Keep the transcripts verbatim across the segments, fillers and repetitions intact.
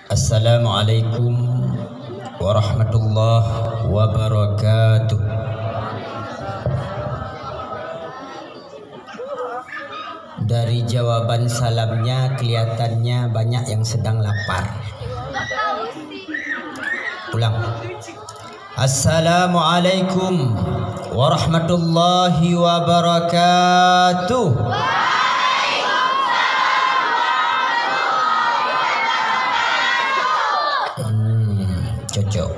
Assalamualaikum warahmatullahi wabarakatuh. Dari jawaban salamnya kelihatannya banyak yang sedang lapar. Ulang. Assalamualaikum warahmatullahi wabarakatuh. Hmm, cocok.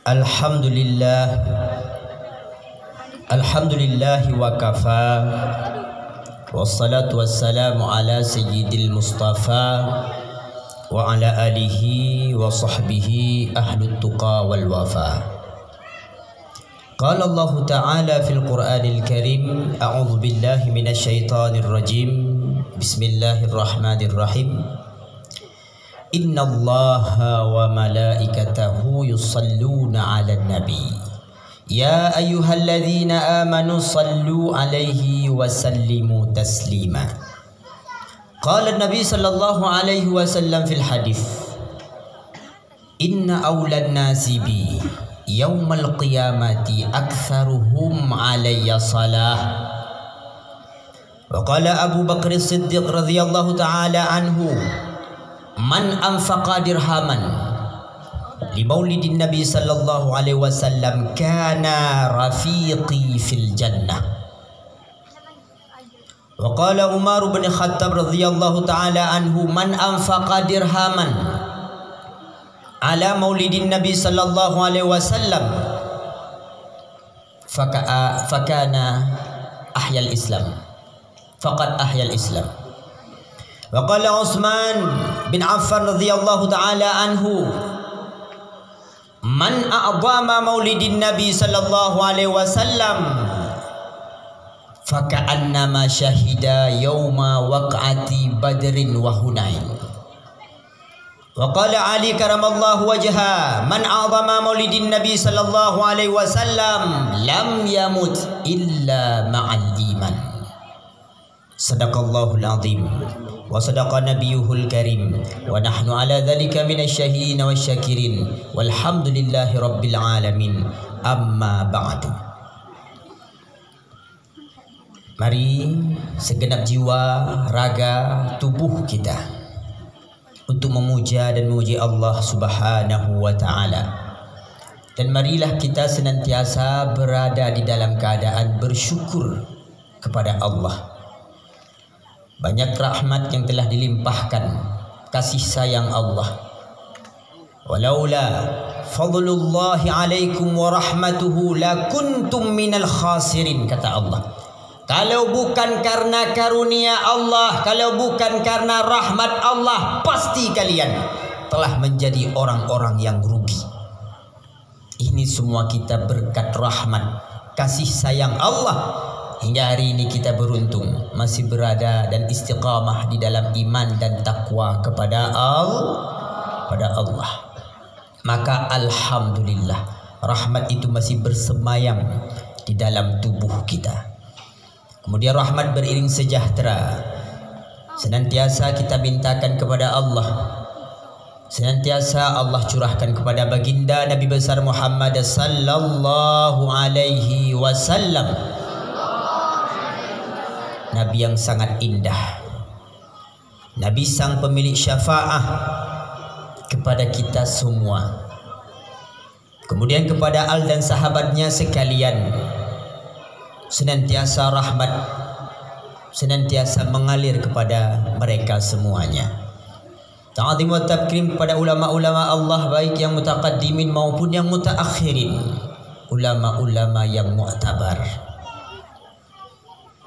Alhamdulillah. Alhamdulillahi wa kafa. Wassalatu wassalamu ala sayyidil mustafa wa ala alihi wa sahbihi ahlut tuqa wal wafa. Qala Allahu ta'ala fil Qur'anil Karim, a'udzu billahi minasy syaithanir rajim. Bismillahirrahmanirrahim. Innallaha wa malaikatahu yusalluna 'alan nabi. Ya ayyuhalladzina amanu sallu 'alaihi wa sallimu taslima. Qala Nabi sallallahu alaihi wasallam fil hadits, "Inna aulan nasi bi yaumal qiyamati aktsaruhum 'alayya salah." Wa qala Abu Bakr Siddiq radhiyallahu ta'ala anhu, "Man anfaqa dirhaman li maulidin Nabi sallallahu alaihi wasallam kana rafiqi fil jannah." Wa qala Umar bin Khattab radhiyallahu ta'ala anhu, "Man anfaqa dirhaman ala maulidin Nabi sallallahu alaihi wasallam, faka-, fakana ahyal Islam. Faqad ahyal Islam." Wa qala Utsman bin Affan radhiyallahu ta'ala anhu, "Man a'zama maulidin Nabi sallallahu alaihi wasallam, faka'annama syahida yauma waq'ati Badrin wa Hunain." Wa qala Ali karamallahu wajha, "Man a'zama maulidin Nabi sallallahu alaihi wasallam, lam yamut illa ma'al iman." Sadaqallahul azim wa sadaqa nabiyuhul karim, wa nahnu ala dzalika minasy syahidin wasy syakirin, walhamdulillahi rabbil alamin. Amma ba'du. Mari segenap jiwa, raga, tubuh kita untuk memuja dan memuji Allah Subhanahu wa Ta'ala. Dan marilah kita senantiasa berada di dalam keadaan bersyukur kepada Allah. Banyak rahmat yang telah dilimpahkan, kasih sayang Allah. "Walaula fadlullahi alaikum wa rahmatuhu lakuntum minal khasirin," kata Allah. Kalau bukan karena karunia Allah, kalau bukan karena rahmat Allah, pasti kalian telah menjadi orang-orang yang rugi. Ini semua kita berkat rahmat, kasih sayang Allah. Hingga hari ini kita beruntung, masih berada dan istiqamah di dalam iman dan takwa kepada Al-, pada Allah. Maka alhamdulillah, rahmat itu masih bersemayam di dalam tubuh kita. Kemudian rahmat beriring sejahtera senantiasa kita mintakan kepada Allah. Senantiasa Allah curahkan kepada baginda Nabi besar Muhammad sallallahu alaihi wasallam. Nabi yang sangat indah. Nabi sang pemilik syafaah kepada kita semua. Kemudian kepada al dan sahabatnya sekalian, senantiasa rahmat, senantiasa mengalir kepada mereka semuanya. Ta'zim wa takrim kepada ulama-ulama Allah, baik yang mutaqaddimin maupun yang mutaakhirin, ulama-ulama yang mu'tabar.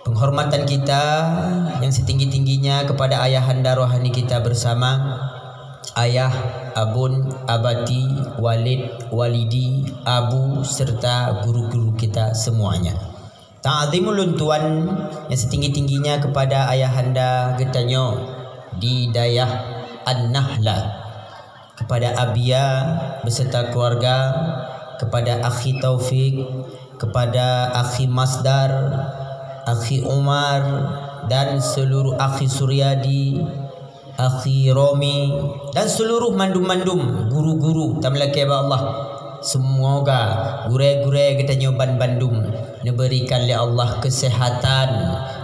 Penghormatan kita yang setinggi-tingginya kepada ayahanda rohani kita bersama, ayah, abon, abati, walid, walidi, abu, serta guru-guru kita semuanya. Ta'zim ulôn tuan yang setinggi-tingginya kepada ayahanda geutanyoe di dayah An-Nahla, kepada Abia beserta keluarga, kepada Akhi Taufik, kepada Akhi Masdar, Akhi Umar, dan seluruh Akhi Suryadi, Akhi Romi, dan seluruh mandum-mandum guru-guru tameulakée bak Allah. Seumoga gurée-gurée geutanyoe ban bandum neuberikan lé Allah keuseuhatan,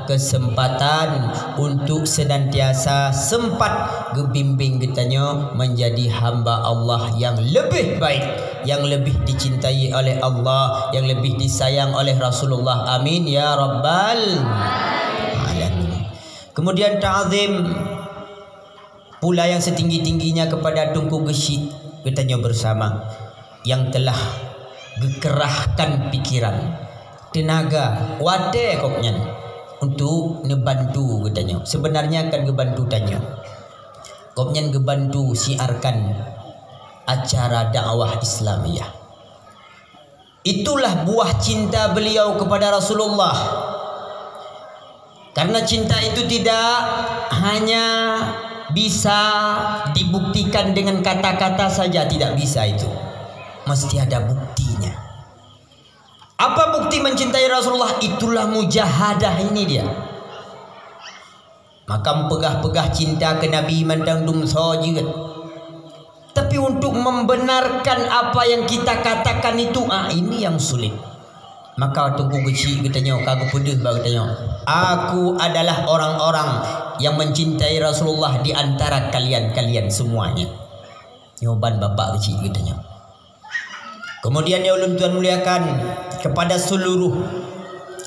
keuseumpatan untuk seunantiasa seumpat geubimbéng geutanyoe meunjadi hamba Allah nyang leubeh baik, nyang leubeh dicintai oleh Allah, nyang leubeh disayang oleh Rasulullah. Amin ya rabbal alamin. Kemudian ta'zim pula nyang seutinggi-tingginya kepada Teungku Geuchik geutanyoe bersama nyang telah geukeurahkan pikiran, teunaga, watée gobnyan untuk neubantu geutanyoe. Sebenarnya kan geubantu tanyoe. Gobnyan geubantu siarkan acara dakwah Islamiyah. Itulah buah cinta beliau kepada Rasulullah. Karena cinta itu tidak hanya bisa dibuktikan dengan kata-kata saja, tidak bisa itu. Mesti ada buktinya. Apa bukti mencintai Rasulullah? Itulah mujahadah ini dia. Maka peugah-peugah cinta keu Nabi mantong dumsoe jeuet. Tapi untuk membenarkan apa yang kita katakan itu, ah, ini yang sulit. Maka Teungku Geuchik geutanyoe ka geupeudeuh bak geutanyoe, "Aku adalah orang-orang yang mencintai Rasulullah di antara kalian-kalian semuanya." Nyoe ban bapak geuchik geutanyoe. Kemudian nyang ulôn tuan muliakan kepada seluruh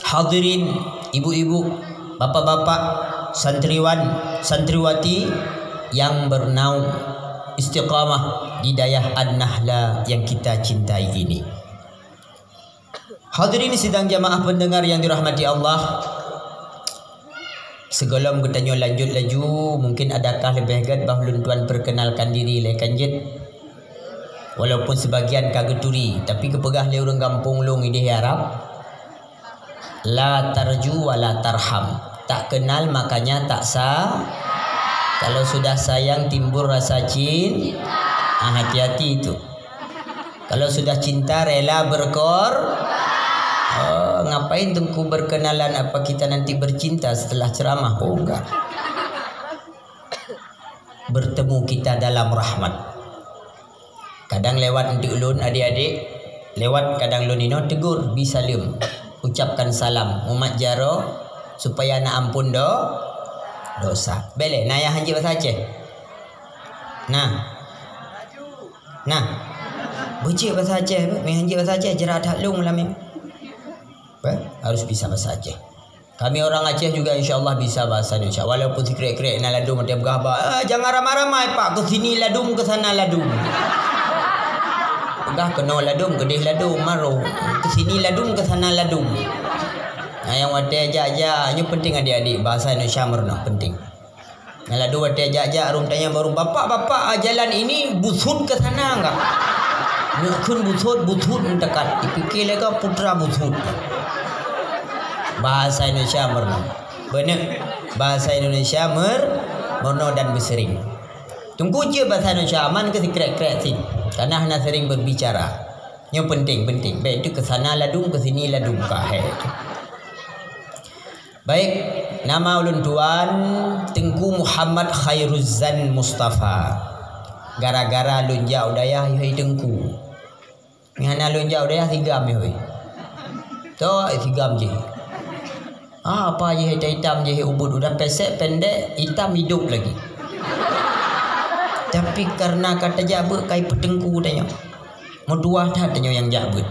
hadirin, ibu-ibu, bapak-bapak, santriwan, santriwati yang bernaung istiqamah di Dayah An-Nahla yang kita cintai ini. Hadirin sidang jamaah pendengar yang dirahmati Allah, sigohlom geutanyoe lanjut laju, mungkin adakah leubeh gét bah ulôn tuan perkenalkan diri lé kan jeuet? Walaupun sebagian ka geuturi, tapi geupeugah lé ureuëng gampông lôn idéh Arab, "La tarju wa la tarham." Tak kenal makanya tak sa-, kalau sudah sayang timbul rasa cin-, ah, hati-hati itu. Kalau sudah cinta rela berkor-, oh, ngapain Teungku berkenalan, apa kita nanti bercinta setelah ceramah? Oh, enggak. Bertemu kita dalam rahmat. Kadang lewat untuk ulôn adik-adik, lewat kadang lôn inoe tegur, bi saleuem, ucapkan salam, mumat jaroe supaya na ampun do-, dosa. Bèk lé, na nyang hanjeuet bahasa Aceh? Nah. Nah. Beucék bahasa Aceh, meuhanjeuet bahasa Aceh, jeurat that lôn lam. Harus bisa bahasa Aceh. Kami orang Aceh juga insya Allah bisa bahasa Indonesia. Walaupun sikrek-krek na ladum, ada peugah bah, "Ah, jangan ramai-ramai, Pak. Ke sini ladum, ke sana ladum." Peugah keunoe ladum, keudeh ladum, maro. Ke sini ladum, ke sana ladum. Nah, nyang watèe jak-jak, nyoe penting adik-adik, bahasa Indonesia meurunoe, penting. Nah, ladum watèe jak-jak, ureueng tanyong bak ureueng, "Bapak, bapak, ah, jalan ini busut ke sana enggak?" Bukon busut, busut meutekat. Dipike lé kah putra busut. Bahasa Indonesia meurunoe. Beuna. Bahasa Indonesia mer-, meurunoe dan beuseuring. Teungku jeuet bahasa Indonesia, aman keu sikrek-krek cit. Karena hana sering berbicara. Nyoe penting, penting. Bèk itu ke sana ladum, ke sini ladum. Ka hai. Baik, nama ulôn tuan Teungku Muhammad Khairuzzan Mustafa. Gara-gara lôn jak u dayah, hai Teungku. Nyang hana lôn jak u dayah, sigam, hai. Toh, sigam jih. Ah, apa jih, hitam-hitam jih, ubit udah pesek, pendek, hitam, hidup lagi. Tapi karena ka tajak beuet, ka ipeuteungku tanyoe. Meutuwah that tanyoe nyang jak beuet.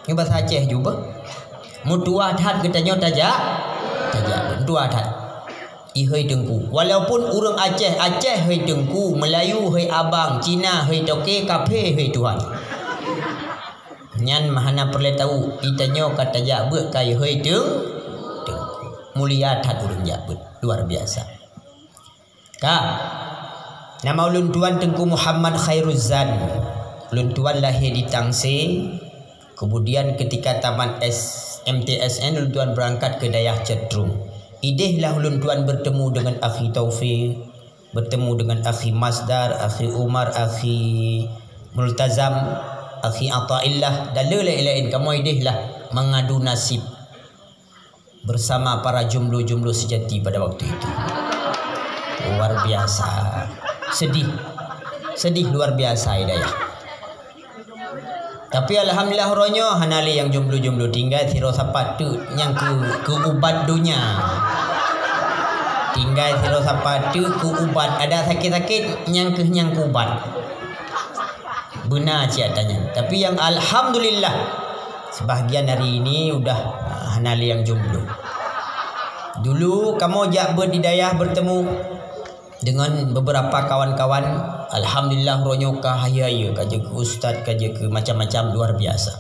Nyoe basa Aceh jubah. Meutuwah that geutanyoe tajak, tajak beuet. Meutuwah that. Ihôi Teungku. Walaupun ureueng Aceh, Aceh hôi Teungku, Meulayu hôi Abang, Cina hôi Toke, Kaphé hôi Tuhan. Nyan hana peureulée tahu, geutanyoe ka tajak beuet ka ihôi Teung-, Teungku. Mulia that ureueng jak beuet, luar biasa. Ka. Nama ulôn tuan Teungku Muhammad Khairuzzan. Ulôn tuan lahé di Tangse. Kemudian ketika tamat S-, M T S N, ulôn tuan beurangkat keu dayah Cetrung. Idéh lah ulôn tuan bertemu dengan Akhi Taufik, bertemu dengan Akhi Masdar, Akhi Umar, Akhi Multazam, Akhi Ataillah, dan le laén-laén. Kamoe idéh lah mengadu nasib bersama para jomblo-jomblo sejati pada waktu itu. Luar biasa. Sedih. Sedih luar biasa, Hidayah. Tapi alhamdulillah, uroe nyoe hana lé nyang jomblo-jomblo, tinggai sidroe sapat teuk nyang keu, keu ubat donya. Tinggai sidroe sapat teuk keu ubat. Ada sakét-sakét, nyan kheueh nyang keu ubat. Beuna cit ata nyan. Tapi nyang alhamdulillah, sebahagian hari ini udah, ah, hana lé nyang jomblo. Dulu kamoe jak beuet di dayah bertemu dengan beberapa kawan-kawan, alhamdulillah, uroe nyoe ka hayeue-hayeue, ka jeuet keu ustaz, ka jeuet keu macam-macam, luar biasa.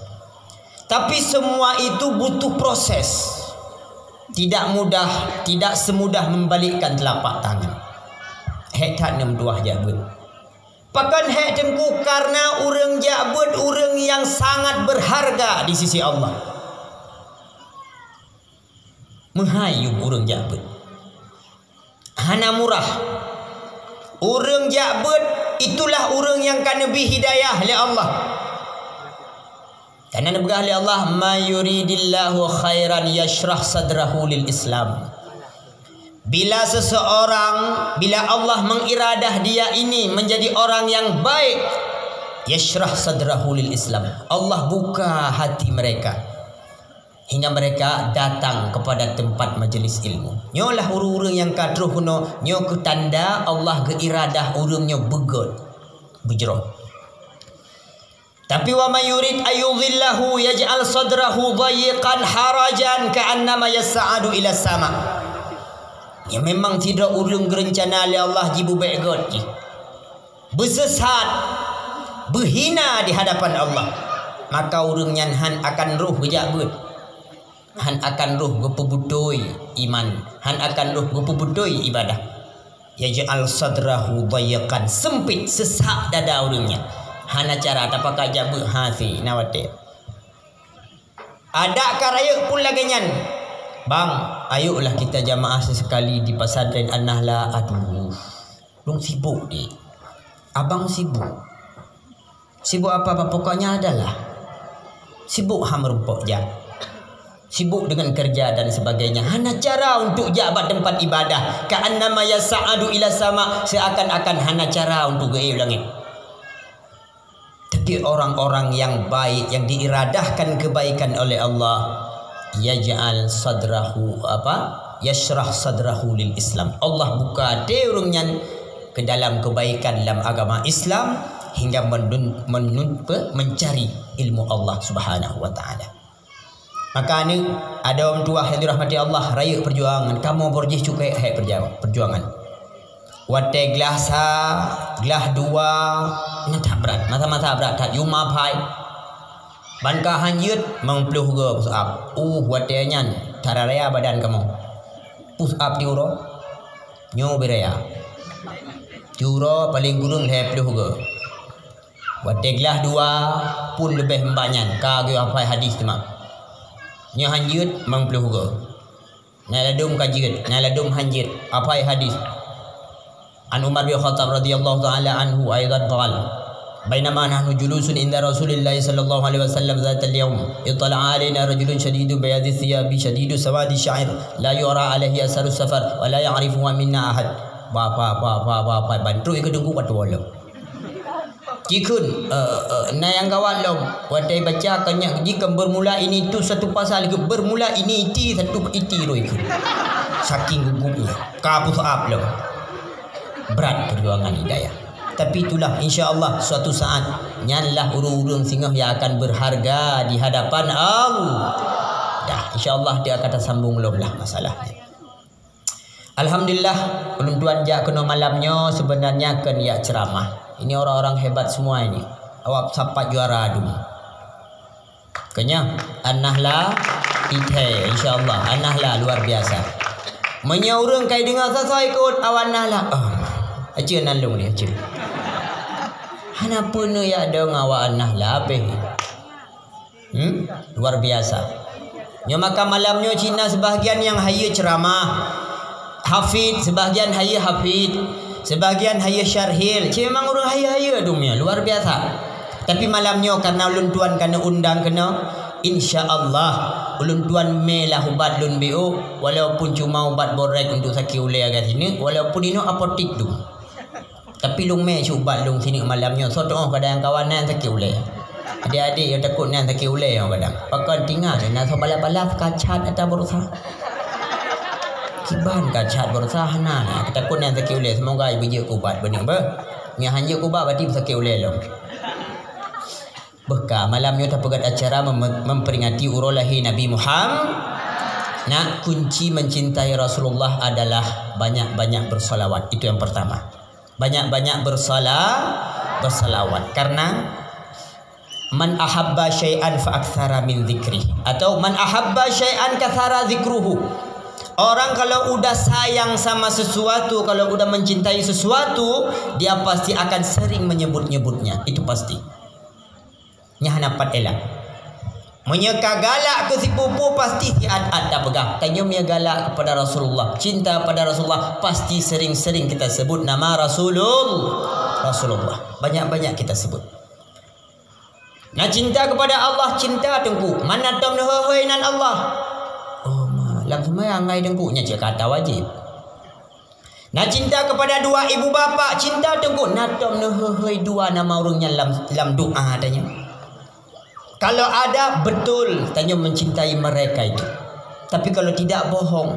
Tapi semua itu butuh proses. Tidak mudah, tidak semudah membalikkan telapak tangan. Hék that neumeutuah jak beuet. Pakon hék Teungku? Karena ureuëng jak beuet ureuëng nyang sangat berharga di sisi Allah. Meuhai yum ureuëng jak beuet. Hana murah. Ureuëng jak beuet, itulah ureuëng nyang ka neubri hidayah lé Allah. Karena neupeugah lé Allah, "May yuridillahu khairan yashrah sadrahu lil Islam." Bila seseorang, bila Allah mengiradah dia ini menjadi orang yang baik, yashrah sadrahu lil Islam. Allah buka hati mereka. Hingga mereka datang kepada tempat majelis ilmu. Nyoe lah ureuëng-ureuëng nyang ka troh keunoe, nyoe keu tanda Allah geuiradah ureuëng nyoe beugét, beujroh. Tapi, "Wa may yurid ayyudhillahu yaj'al sadrahu dhayyiqan harajan ka'annama yas'adu ila sama." Ya, memang sidroe ureuëng geurencana lé Allah jibeubék gét jih. Beusesat, beuhina di hadapan Allah, maka ureuëng nyan hán akan roh geujak beuet, hán akan roh geupeubeutôi iman, hán akan roh geupeubeutôi ibadah. Yaj'al sadrahu dayyaqan, seumpit, sesat dada ureuëng nyan. Hana cara, tapakat jak beuet, hase, na watée. Adak ka rayeuk pun lagée nyan. "Bang, ayolah kita jamaah sesekali di pesantren An-Nahla." "Aduh, lôn sibuk, Dik." "Abang sibuk? Sibuk apa, Bang?" "Pokoknya adalah sibuk ha meurumpok jak. Sibuk dengan kerja dan sebagainya. Hana cara untuk jak bak tempat ibadah. Ka'annama yas'adu ila sama, seakan-akan hana cara untuk geuék u langét." Tapi orang-orang yang baik, yang diiradahkan kebaikan oleh Allah, yaj'al sadrahu, apa? Yashrah sadrahu lil Islam. Allah buka até ureuëng nyan ke dalam kebaikan dalam agama Islam hingga menun-, menun-, pe-, mencari ilmu Allah Subhanahu wa Ta'ala. Maka aneuk, adoe meutuwah nyang dirahmati Allah, rayeuk peujuangan, kamoe boh jih cukék hék peuja-, peujuangan. Watée glah sa, glah dua, nyan that brat, masa-masa brat that, yum aphai. Ban ka hanjeuet, mang ploh goe push up. Uh, watée nyan, that raya badan kamoe. Push up tiuroe, nyoe beu raya. Tiuroe paleng kureueng lhée ploh goe. Watée glah dua pun leubeh mbak nyan, ka geuyue hafai hadis teuma. Nyoe hanjeuet mang ploh goe. Nyang ladôm ka jeuet, nyang ladôm hanjeuet, hafai hadis. An Umar bin Khattab radhiyallahu ta'ala anhu aidan qal, "Bainama nahnu julusun inda Rasulillah sallallahu alaihi wasallam dzatal yaum, ittala'a alaina rajulun syadidun bayadis thiyabi syadidus sawadi sya'ir, la yura alaihi asarus safar, wa la ya'rifuhu minna ahad." Ba, ba, ba, ba, ba, ba, ban trok ikeue deungon ka tuwoe lom. Jikheun, eh, eh, na nyang gawat lom. Watée baca kan nyan jikheun bermula ini tu satu pasal, bermula ini iti satu iti roh ikheun. Saking gugupnya. Ka push up lom. Brat perjuangan hidayah. Tapi itulah, insya Allah, suatu saat, nyanlah ureuëng-ureuëng singoh yang akan berharga di hadapan Allah. Dah, insya Allah, dia akan tersambung lom lah masalahnya. Alhamdulillah, ulôn tuan jak keunoe malam nyoe, sebenarnya kon jak ceramah. Ini orang-orang hebat semua ini. Awak sapat juara dum. Keunyoe, An-Nahla, ithée, insya Allah, An-Nahla luar biasa. Meunyoe ureuëng kai deungoe soe-soe ikot awak An-Nahla, oh, aci nan lôn ni, aci. Hana peuneuk jak dong awak An-Nahla, abeh. Hmm? Luar biasa. Nyoe maka malam nyoe cit na sebahagian nyang hayeue ceramah, hafid, sebahagian hayeue hafid, sebahagian hayeue syarhil. Cit memang ureuëng hayeue-hayeue dum nyoe, luar biasa. Tapi malam nyoe karena ulôn tuan ka neuundang keunoe, Insya Allah, ulôn tuan mé lah ubat lôn B O, walaupun cuma ubat borek untuk sakét ulèe agak sineuk, walaupun inoe apotik dum. Tapi lôn mé cit ubat lôn sineuk malam nyoe, soe teu'oh kadang kawan nan sakét ulèe. Adék-adék nyang takot nan sakét ulèe nyoe kadang. Pakon tinggai na soe balas-balas ka cat ata baroesa. Kiban ka cat baroesa hana na, takot nan sakét ulèe. Semoga beujeuet keu ubat beuneuh beuh. Nyang han jeuet keu ubat berarti sakét ulèe lom. Beuka malam nyoe tapeugöt acara mem-, memperingati uroe lahé Nabi Muhammad. Nah, kunci mencintai Rasulullah adalah banyak-banyak bersalawat. Itu yang pertama. Banyak-banyak bersala-, bersalawat. Karena, "Man ahabba syai'an fa aktsara min dzikri." Atau, "Man ahabba syai'an katsara dzikruhu." Orang kalau udah sayang sama sesuatu, kalau udah mencintai sesuatu, dia pasti akan sering menyebut-nyebutnya. Itu pasti. Nyan hana pat elak. Meunyoe ka galak keu sipupu, pasti siat-at tapeugah. Tanyoe meunyoe galak kepada Rasulullah, cinta pada Rasulullah, pasti sering-sering kita sebut nama Rasulul-, Rasulullah. Banyak-banyak kita sebut. Na cinta kepada Allah, cinta Teungku. Man na tom neuhôi-hôi nan Allah. Oh, ma, lam seumayang hai Teungku, nyan cit kata wajéb. Na cinta kepada dua ibu bapak, cinta Teungku, na tom neuhôi-hôi dua nama ureuëng nyan lam, lam doa tanyoe. Kalau ada, betul tanyoe mencintai mereka itu. Tapi kalau tidak, bohong.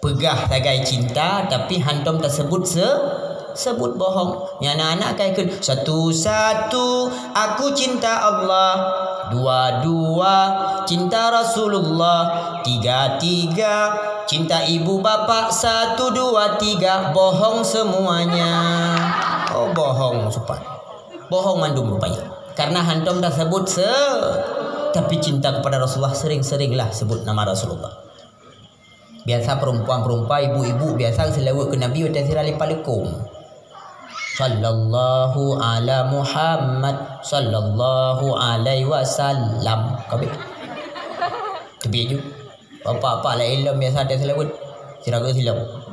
Peugah sagai cinta, tapi hantom tasebut se-, sebut bohong. Nyan aneuk-aneuk ka ikheun, "Satu-satu, aku cinta Allah. Dua-dua, cinta Rasulullah. Tiga-tiga, cinta ibu bapak. Satu, dua, tiga." Bohong semuanya. Oh, bohong, supat. Bohong mandum rupanya. Karena hantom tasebut se-, tapi cinta kepada Rasulullah, sering-seringlah sebut nama Rasulullah. Biasa perempuan-perempuan, ibu-ibu biasa seulaweuet keu Nabi watée sira lé palekong. Sallallahu ala Muhammad, sallallahu alaihi wasallam. Ka bit? Teubiet ju. Bapak-bapak laén lom biasa watée seulaweuet, sira geusilop.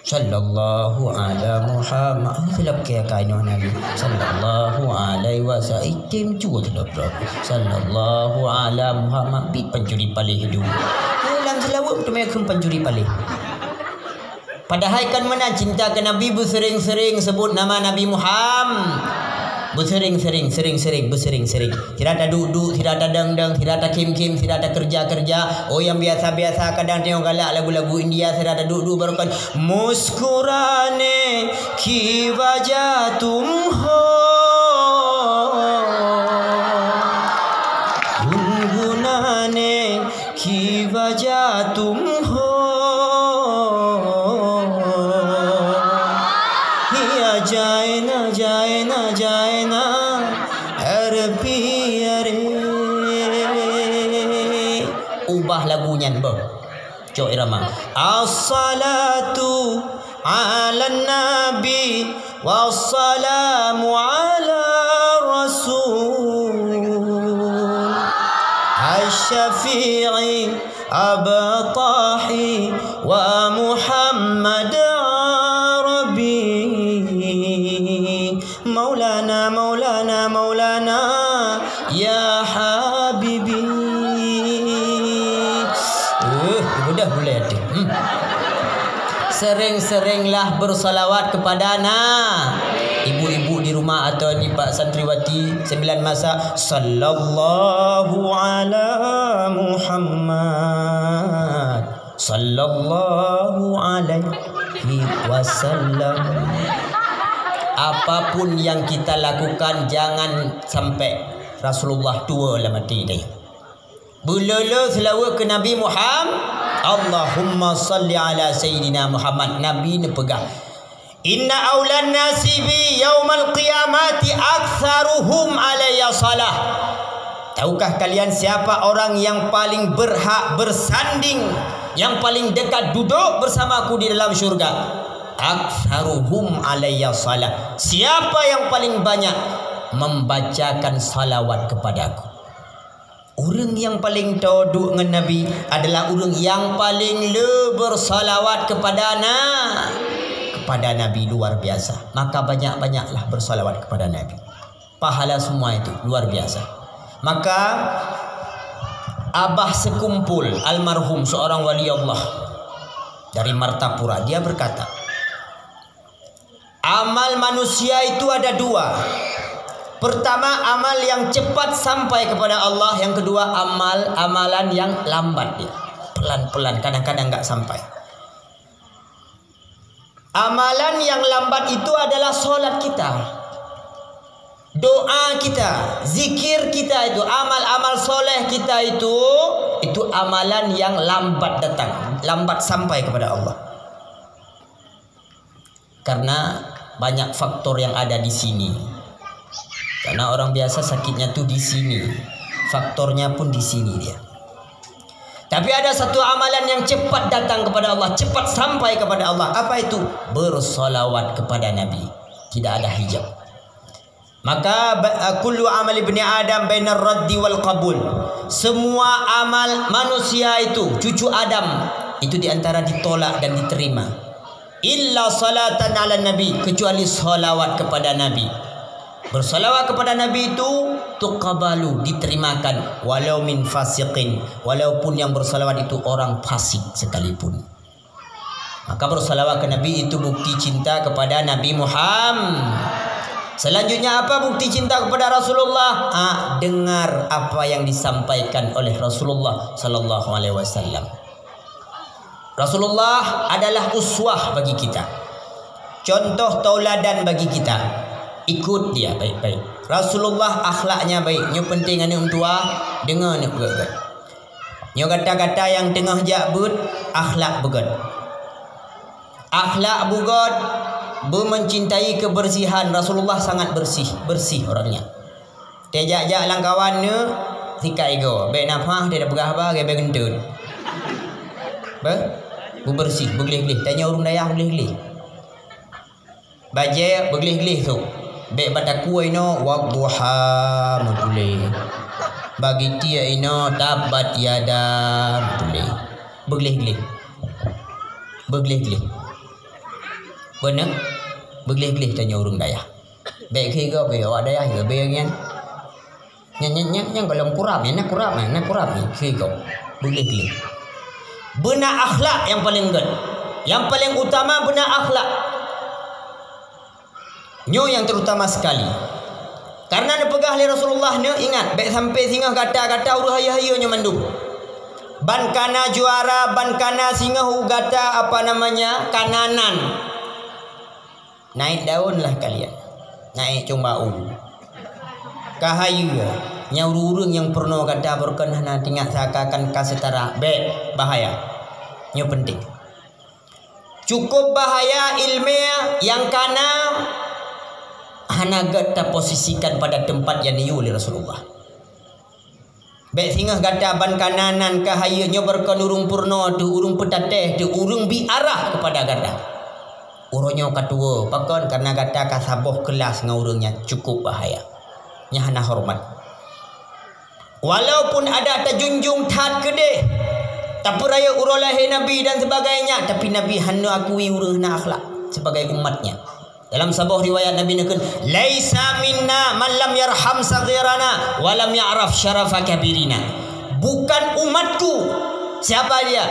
Sallallahu ala Muhammad. Silop keu kainoe Nabi. Sallallahu alaihi wasallam. Item cue silop droe. Sallallahu ala Muhammad. Bit pancuri paléh hidup. Hai, lam seulaweuet teumé kheun pancuri paléh. Padahai kan meunan cinta keu Nabi, beuseuring-seuring sebut nama Nabi Muhammad. Beuseuring-seuring, seuring-seuring, beuseuring-seuring. Sira taduek-duek, sira tadong-dong, sira takhém-khém, sira takeureuja-keureuja. Oh, nyang biasa-biasa kadang tanyoe galak lagu-lagu India, sira taduek-duek baroekon, "Muskurane ki wajah tum ho, gungunane ki wajah tum ho, ya jaina, jaina, jaina, arpi are." Ubah lagu nyan, boh. Cok irama. As-salatu ala nabi, wassalamu ala rasul, asy-syafi'i abtahi wa Muhammad Arabi. Maulana, Maulana, Maulana, ya habibi. Eh, ibu dah mulai ada. Hmm. Sering-seringlah bersalawat kepada na-, ibu-ibu di rumah atau di Pak Santriwati sembilan masa, sallallahu ala Muhammad. Sallallahu alaihi wasallam. Apapun yang kita lakukan, jangan sampai Rasulullah tuwo lam até tanyoe. Beulolo seulaweuet keu Nabi Muhammad. Allahumma salli ala sayyidina Muhammad. Nabi neupeugah, "Inna aulan nasi bi yaumal qiyamati aktsaruhum alayya shalah." Tahukah kalian siapa orang yang paling berhak bersanding, yang paling dekat duduk bersamaku di dalam syurga? Aktsaruhum alayya shalah. Siapa yang paling banyak membacakan salawat kepadaku? Ureuëng nyang paleng toe duek ngon Nabi adalah ureuëng nyang paleng le bersalawat kepada na-, kepada Nabi, luar biasa. Maka banyak-banyaklah bersalawat kepada Nabi. Pahala semua itu luar biasa. Maka Abah Sekumpul almarhum, seorang wali Allah dari Martapura, dia berkata, amal manusia itu ada dua. Pertama, amal yang cepat sampai kepada Allah. Yang kedua, amal-amalan yang lambat, ya. Pelan-pelan, kadang-kadang nggak sampai. Amalan yang lambat itu adalah salat kita, doa kita, zikir kita itu, amal-amal soleh kita itu, itu amalan yang lambat datang, lambat sampai kepada Allah. Karena banyak faktor yang ada di sini. Karena orang biasa sakitnya tuh di sini, faktornya pun di sini dia. Tapi ada satu amalan yang cepat datang kepada Allah, cepat sampai kepada Allah. Apa itu? Bersalawat kepada Nabi. Tidak ada hijab. Maka ba-, kullu amal ibni Adam bainar raddi wal qabul. Semua amal manusia itu, cucu Adam, itu di antara ditolak dan diterima. Illa salatan ala nabi, kecuali salawat kepada Nabi. Bersalawat kepada Nabi itu tuqabalu, diterimakan, walau min fasiqin, walaupun yang bersalawat itu orang fasik sekalipun. Maka bersalawat ke Nabi itu bukti cinta kepada Nabi Muhammad. Selanjutnya apa bukti cinta kepada Rasulullah? Ah, dengar apa yang disampaikan oleh Rasulullah sallallahu alaihi wasallam. Rasulullah adalah uswah bagi kita. Contoh tauladan bagi kita. Ikut dia baik-baik. Rasulullah akhlaknya baik. Nyoe penting aneuk meutuah, deungoe aneuk beugét-gét. Nyoe gata-gata nyang teungoh jak beuet, akhlak beugét. Akhlak beugét, beumencintai kebersihan. Rasulullah sangat bersih, bersih orangnya. Teuh jak-jak lam kawan neuh, sikat igoe. Bék nafah, teuh peugah haba, gét bék geunteut. Beuh? Beubersih, beugleh-gleh. Tanyoe ureueng dayah beugleh-gleh. Bajée beugleh-gleh sôk. Bék bak takue inoe, wadduha meutuléh. Bak geutie inoe, tabbat yada meutuléh. Beugleh-gleh. Beugleh-gleh. Beuna? Beugleh-gleh tanyoe ureueng dayah. Bék keu gob, awak dayah leubeh nyan. Nyan, nyan, nyan, nyan gohlom kurab nyan, na kurab nyan, na kurab nyan, keu gob. Beugleh-gleh. Beuna akhlak nyang paleng gét. Nyang paleng utama beuna akhlak. Nyoe nyang terutama sekali. Karena neupeugah lé Rasulullah, neuingat, bék sampai singoh gata-gata ureueng hayeue-hayeue nyoe mandum. Ban kana juara, ban kana singoh u gata, apa namanya, kana nan. Naik daun lah kalian. Naik cong bau. Ka hayeue, nyan ureueng-ureueng nyang peurunoe gata beureukan hana teuingat seakan-akan ka seutara. Bék, bahaya. Nyoe penting. Cukup bahaya ileumé nyang kana hana gét taposisikan pada teumpat nyang neuyue lé Rasulullah. Bék singoh gata ban kana nan ka hayeue nyoe beureukan ureueng peurunoe teuh, ureueng peutatéh teuh, ureueng bi arah keupada gata. Uroe nyoe ka tuwoe, pakon? Kareuna gata ka saboh keulas ngon ureueng nyan, cukup bahaya. Nyan hana horeumat. Walaupun adak tajunjung that keudeh, tapeurayeuk uroe lahé Nabi dan sebagainya, tapi Nabi hana akui ureueng hana akhlak sibagai umat-Nya. Dalam saboh riwayat Nabi neukheun, "Laisa minna man lam yarham saghirana wa lam ya'raf syarafa kabirina." Bukan umatku. Siapa dia?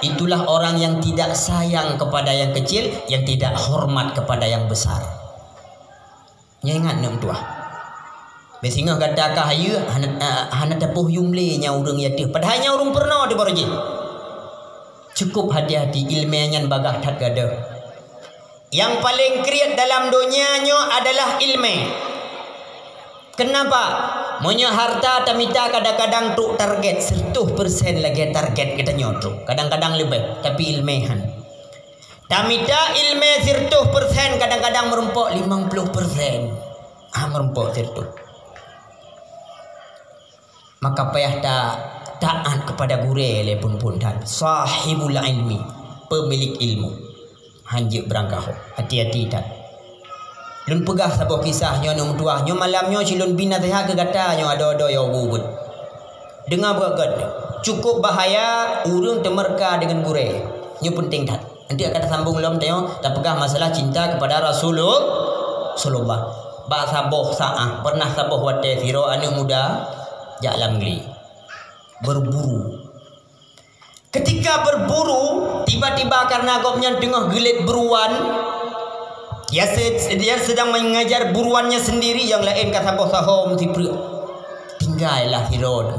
Itulah orang yang tidak sayang kepada yang kecil, yang tidak hormat kepada yang besar. Nyoe ingat aneuk meutuah. Bék singoh gata ka hayeue, hana, hana tapoh yum lé nyan ureueng nyang teuh. Padahai nyan ureueng peurunoe teuh barô jih. Cukup hati-hati, ileumé nyan bagaih that gadôh. Nyang paleng kriet dalam donya nyoe adalah ileumé. Keunapa? Meunyoe hareuta tamita kadang-kadang trok target, seratus persen lagée target geutanyoe trok, kadang-kadang leubeh, tapi ileumé han. Tamita ileumé seratus persen, kadang-kadang meurumpok limong ploh persen. Ah, meurumpok seratus. Maka payah ta-, taát kepada gurée lé phon-phon that. Sahibul ilmi, pemilik ilmu. Hanjeuet beurangkaho. Hati-hati that. Lôn peugah saboh kisah nyoe aneuk meutuah. Nyoe malam nyoe ci lôn bi naseuhat keu gata nyoe adoe-adoe nyang ubit. Deungoe beugét-gét. Cukup bahaya ureueng teumeurka deungon gurée. Nyoe peunteng that. Nanti akan tasambong lom tanyoe tapeugah masalah cinta kepada Rasulul-, Rasulullah. Bak saboh saát, pernah saboh watée sidroe aneuk muda jak lam glé. Berburu. Ketika berburu, tiba-tiba karena gobnyan teungoh geulet buruan, ia se-, ia sedang mengejar buruannya sendiri, nyang laén ka saboh saho meusipreuk. Tinggailah sidroe.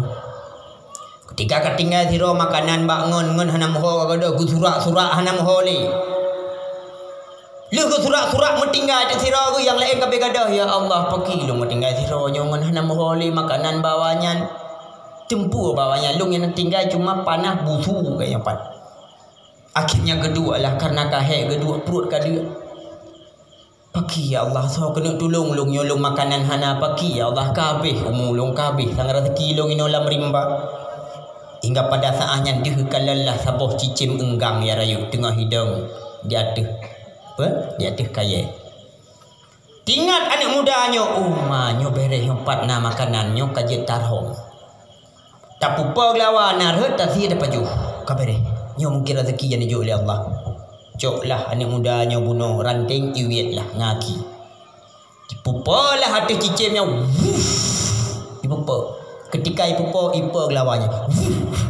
Ketika ka tinggai sidroe makanan bak ngon, ngon hana meuho ka gadôh, geusurak-surak hana meuho lé. Lheueh geusurak-surak meutinggai teuk sidroe geuh, nyang laén ka bèk gadôh, "Ya Allah, pakri lôn meutinggai sidroe nyoe ngon hana meuho lé makanan bak awaknyan. Teumpeue bak awaknyan, lôn nyang tinggai cuma panah busu kayèe pat." Akhirnya geuduek lah, karena ka hèk geuduek pruet ka deuek. "Pakri ya Allah, soe keuneuk tulông lôn nyoe, lôn makanan hana, pakri ya Allah, ka habéh umu lôn, ka habéh sang raseuki lôn inoe lam rimba." Hingga pada saat nyan deuh ka lheueh saboh cicém eunggang ya rayeuk teungoh hidong di ateueh, apa? Di ateueh kayèe. Teuingat aneuk muda nyoe, "Oh ma, nyoe bèrèh nyoe pat na makanan nyoe ka jeuet tarhom." Tapeupo geulawa na rhot tasie tapajoh. Ka bèrèh. Nyoe mungken raseuki nyang neujok lé Allah. Cok lah aneuk muda nyoe bunoe ranténg iwiet lah ngaki. Ipeupo lah ateueh cicém nyan. Wuf! Ipeupo. Ketika ipeupo, ipo geulawa nyan. Wuf!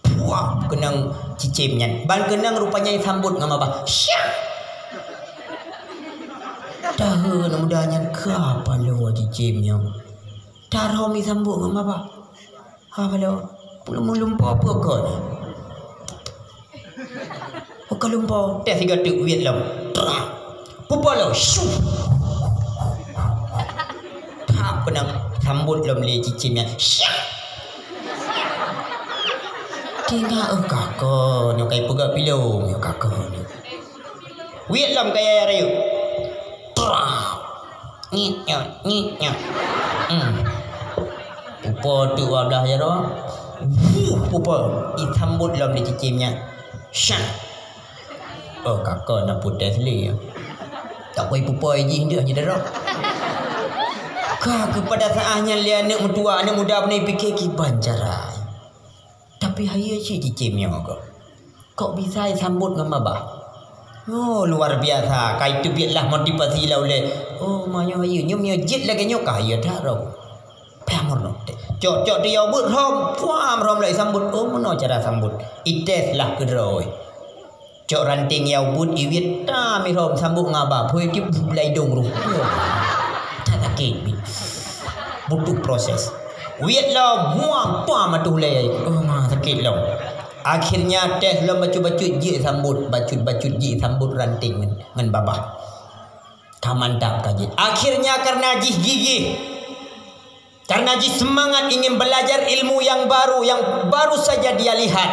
Puah! Keunong cicém nyan. Ban keunong rupanya isambot ngon babah. Syak! Tahe aneuk muda nyan ka paloe cicém nyoe. Tarhom isambot ngon babah. Ha, balo. Peuleumah lumpoe peue kon? Bukan lumpoe. Teh sigoe teuk wiet lom. Peupo lom. Syu. Tap keunan sambot lom lé cicém nyan. Syak. Tinggai, "Oh, kakon, nyoe kai peugah pilông, nyoe kakon." Wiet lom kayèe rayeuk. Trap. Nyit nyot, nyit nyot. Hmm. Peupo teuk babah jaroe. Wuh, peupo. Isambot lom di cicém nyan. Syak. Oh, kakon na puteh lé. Tak koi peupo jih deuh nyoe daroe. Ka keupada saat nyan lé aneuk meutuah, aneuk muda beunai pike kiban cara. Tapi hayeue cit cicém nyoe kok. Kok bisa isambot ngon babah? Oh, luar biasa. Ka iteubiet lah motivasi lah ulèe. Oh, ma nyoe hayeue. Nyoe meunyoe jeuet lagèe nyoe ka hayeue that droe. Pah meurunoe. Cok, cok teuh yau beuet rhom. Puam rhom lah isambot. Oh, meunoe cara sambot. Ites lah keudroe. Cok ranténg yau beuet iwiet tam irhom sambot ngon babah. Phôi tip bulai dong ruh. That sakét. Butuh proses. Wiet lom, muang, puam ateueh ulèe. Oh, ma sakét lom. Akhirnya tes lom bacut-bacut jih sambot, bacut-bacut jih sambot ranténg ngon, ngon babah. Ka mantap ka jih. Akhirnya karena jih gigih, karena jih semangat ingin belajar ilmu yang baru, yang baru saja dia lihat.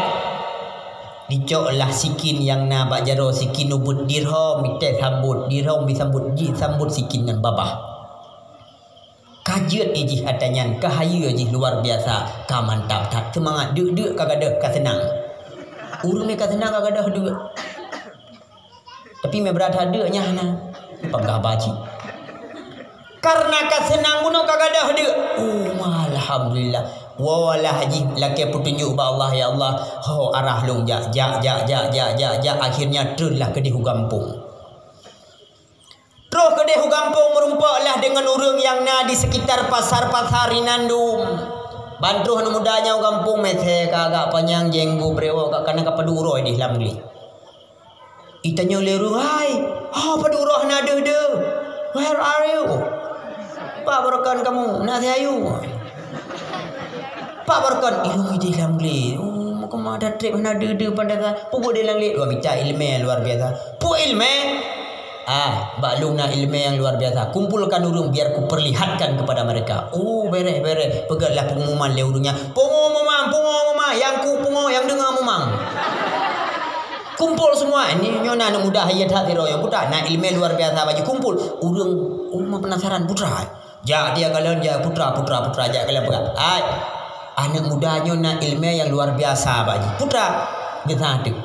Dicok lah sikin nyang na bak jaroe, sikin ubeuet dirhom, iteh sambot, dirhom disambot, jih sambot sikin ngon babah. Ka jeuet jih atra nyan, ka hayeue jih luar biasa, ka mantap that. Seumangat deuk-deuk ka gadôh ka seunang. Ureueng ka seunang ka gadôh deuk. Tapi meu brat that deuk nyan hana. Peugah baci. Karena ka seunang bunoe ka gadôh deuk. Oh, alhamdulillah. Walah jih lakèe peutunjuk bak Allah, ya Allah. Ho arah lôn jak, jak, jak. Akhirnya treun lah keudeh u gampông. Troh keudeh u gampông meurumpok lah deungon ureueng nyang na di sekitar pasar-pasar inan dum. Ban troh aneuk muda nyan u gampông, meuthèe ka agak panyang, jenggot, brewok ka, kana ka padub uroe dih lam glé. Itanyong lé ureueng, "Hai, ho padub uroe hana deuh-deuh? Where are you? Pat baroekon kamu? Na si ayu?" Pak Barkon, ilong ideh lam glé. Oh, meukeumada trép hana deuh-deuh pada ka. Peue buet di lam glé? Dua mita ileumèe luar biasa. Peue ileumèe? Ah, bak lôn na ileumèe nyang luar biasa. Kumpulkan ureueng biar kuperlihatkan kepada mereka. Oh, bèrèh, bèrèh. Peugötlah pengumuman lé ureueng nyan. Pungo mumang, pungo mumang. Nyang ku pungo, nyang deungö mumang. Kumpul semua. Ini nyoe na aneuk muda hayeu that sidroe nyang putra. Na ileumèe luar biasa bak jih. Kumpul. Ureueng, oh, ma penasaran putra. Jak dia kalon, jak putra, putra, putra, jak kalon peugah. Hai, aneuk muda nyoe na ileumèe nyang luar biasa bak jih. Putra, geusa teuk.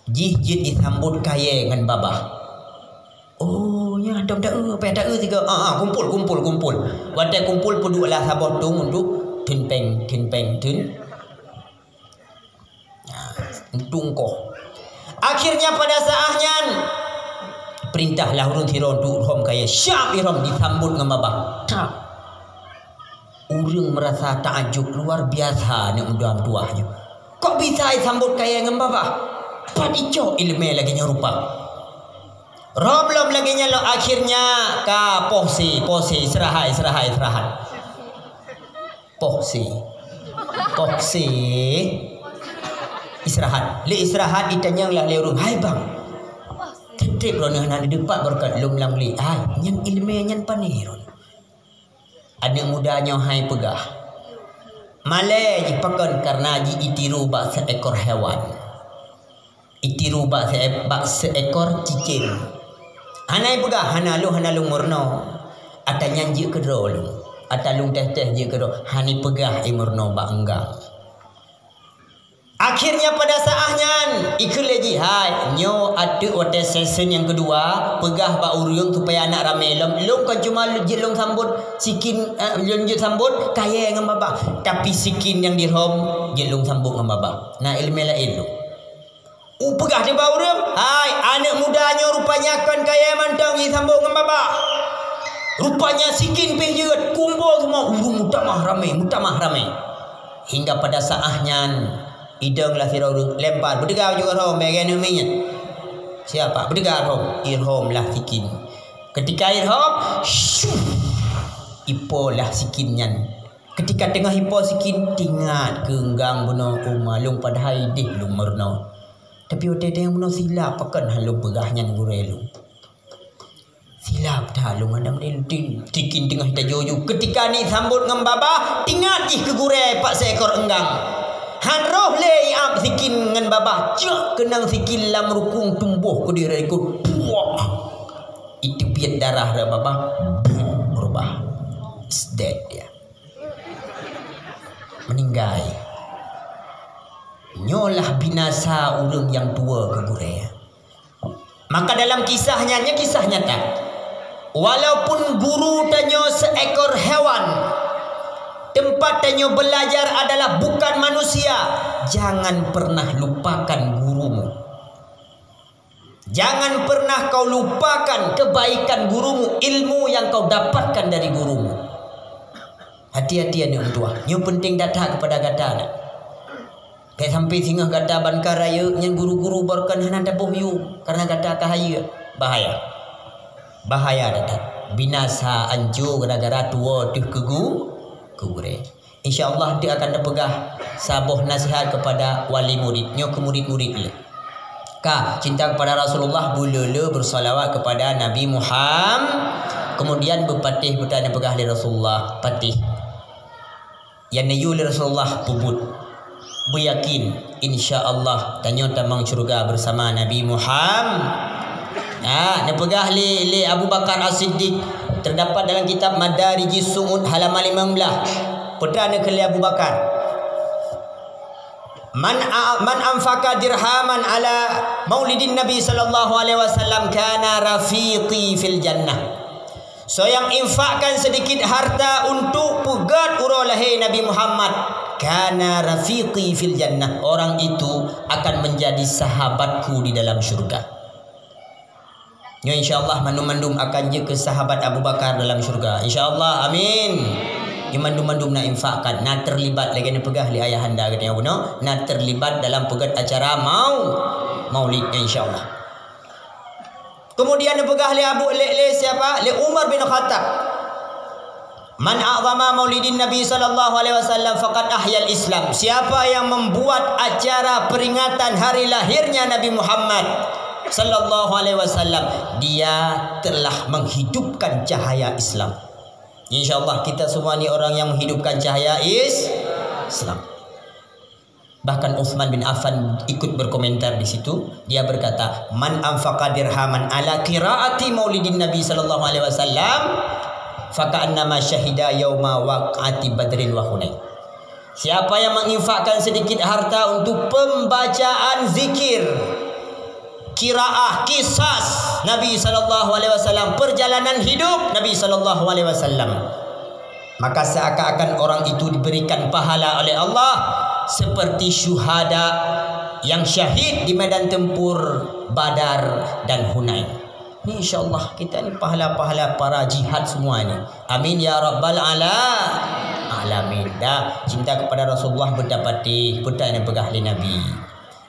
Jih jeuet jisambot kayèe ngon babah. Oh, nyan dom taeu, payah taeu sigoe. Ah, ah, kumpul, kumpul, kumpul. Watèe kumpul peuduek lah saboh tong untuk theun pèng, theun pèng, theun. Nah, untung koh. Akhirnya pada saat nyan, perintahlah ureueng sidroe untuk irhom kayèe. Siap irhom, disambot ngon babah. Trap. Ureuëng meurasa taajub luar biasa aneuk muda meutuwah nyoe. Kok bisa jisambot kayée ngon babah? Pat jicok iéleumé lagée nyoe rupa? Rhom lom lagée nyan lom, akhirnya ka poh sie, poh sie, istirahat, istirahat, istirahat. Poh sie. Poh sie. Istirahat. Lé istirahat jitanyong lah lé ureuëng, "Hai bang, treb-treb droeneuh hana neudeupat barokon lom lam glé." "Hai, nyan iéleumé nyan pané droeneuh?" Aneuk muda nyoe hai peugah, malée jih pakon, kareuna jitiru bak seuekor hewan. Jitiru bak se-, bak seuekor cicém. Hana jipeugah, "Hana lôn, hana lôn meurunoe." Ata nyan jeuet keudroe lôn. Ata lôn teuh-teuh jeuet keudroe. Hana jipeugah jimeurunoe bak eunggang. Akhirnya pada saat nyan, ikheun lé jih, "Hai, nyoe ateueh watée sesi nyang keudua, peugah bak ureuëng supaya aneuk ramé lom. Lôn kon cuma jeuet lôn sambot sikin, eh, lôn jeuet sambot kayée ngon babah. Tapi sikin nyang dirhom jeuet lôn sambot ngon babah. Na iéleumé laén lôn." Upeugah teuh bak ureuëng, "Hai, aneuk muda nyoe rupanya kon kayée mantong jisambot ngon babah. Rupanya sikin pih jeuet, kumpol semua ureuëng meutamah ramé, meutamah ramé." Hingga pada saat nyan, idong lah sidroe ureuëng lempar, beuteuga ujoe rhom, bèk geuneuk miet. Siapa? Beuteuga rhom, irhom lah sikin. Ketika irhom, syuh, ipo lah sikin nyan. Ketika teungoh ipo sikin, tingat keu eunggang bunoe, "Oh, ma lôn padahai ideh lôn meurunoe. Tapi watée teungoh bunoe silap, pakon han lôn peugah nyan gurée lôn. Silap that lôn ngon dam lé tin, sikin teungoh tajok-jok." Ketika ni sambot ngon babah, tingat jih keu gurée pat seuekor eunggang. Han roh lé iab sikin ngon babah, jak keunong sikin lam rukung tumboh keudeh dari likot. Puah! Iteubiet darah dari babah, buh, reubah. Is dead dia. Meuninggai. Nyoe lah binasa ureuëng nyang tuwoe keu gurée. Maka dalam kisah nyan, nyan kisah nyata. Walaupun guru tanyoe seuekor hewan, tempat tanyoe belajar adalah bukan manusia, jangan pernah lupakan gurumu. Jangan pernah kau lupakan kebaikan gurumu, ilmu yang kau dapatkan dari gurumu. Hati-hati aneuk meutuwah. Nyoe peunteng that-that keupada gata na. Bèk sampai singoh gata ban ka rayeuk nyan guru-guru barokon hana taboh yum karena gata ka hayeuk. Bahaya. Bahaya that-that. Binasa anco gara-gara tuwoe teuh keu gu-, keu gurée. Insya Allah, nanti akan tapeugah saboh nasihat kepada wali murid. Nyoe keu murid-murid lé. Ka, cinta kepada Rasulullah, beuleu-leu bersalawat kepada Nabi Muhammad. Kemudian beupatéh, beutanyong peugah lé Rasulullah, patéh. Nyang neuyue lé Rasulullah peubuet. Beuyakin, insya Allah, tanyoe tamong syeuruga bersama Nabi Muhammad. Ha, neupeugah lé, lé Abu Bakar As-Siddiq, terdapat dalam kitab Madarijis Su'ud halaman lima belas. Peue teuma neukheun lé Abu Bakar. Man a-, man anfaqa dirhaman ala maulidin Nabi sallallahu alaihi wasallam kana rafiqi fil jannah. Soe nyang infakkan sedikit harta untuk peugét uroe lahé Nabi Muhammad, kana rafiqi fil jannah, orang itu akan menjadi sahabatku di dalam syurga. Nyoe insya Allah mandum-mandum akan jeuet keu sahabat Abu Bakar dalam syurga. Insya Allah, amin. Nyoe mandum-mandum na infakkan, na terlibat lagée neupeugah lé ayahanda geutanyoe bunoe, na terlibat dalam peugét acara mau-, maulid, insya Allah. Kemudian neupeugah lé Abu, lé, lé siapa? Lé Umar bin Khattab. Man a'zama maulidin Nabi sallallahu alaihi wasallam faqad ahyal Islam. Siapa yang membuat acara peringatan hari lahirnya Nabi Muhammad sallallahu alaihi wasallam, dia telah menghidupkan cahaya Islam. Insya Allah kita semua ni orang yang menghidupkan cahaya is-, Islam. Bahkan Utsman bin Affan ikut berkomentar di situ. Dia berkata, "Man anfaqa dirhaman ala qiraati maulidin Nabi sallallahu alaihi wasallam, faka'annama syahida yauma waq'ati Badrin wa Hunain." Siapa yang menginfakkan sedikit harta untuk pembacaan zikir, qiraah, kisas Nabi sallallahu alaihi wasallam, perjalanan hidup Nabi sallallahu alaihi wasallam, maka seakan-akan orang itu diberikan pahala oleh Allah seperti syuhada yang syahid di medan tempur Badar dan Hunain. Ni insya Allah kita ni pahala-pahala para jihad semua ni. Amin ya rabbal alamin. alamin. Dah, cinta kepada Rasulullah beutapatéh, peue nyang peugah lé Nabi.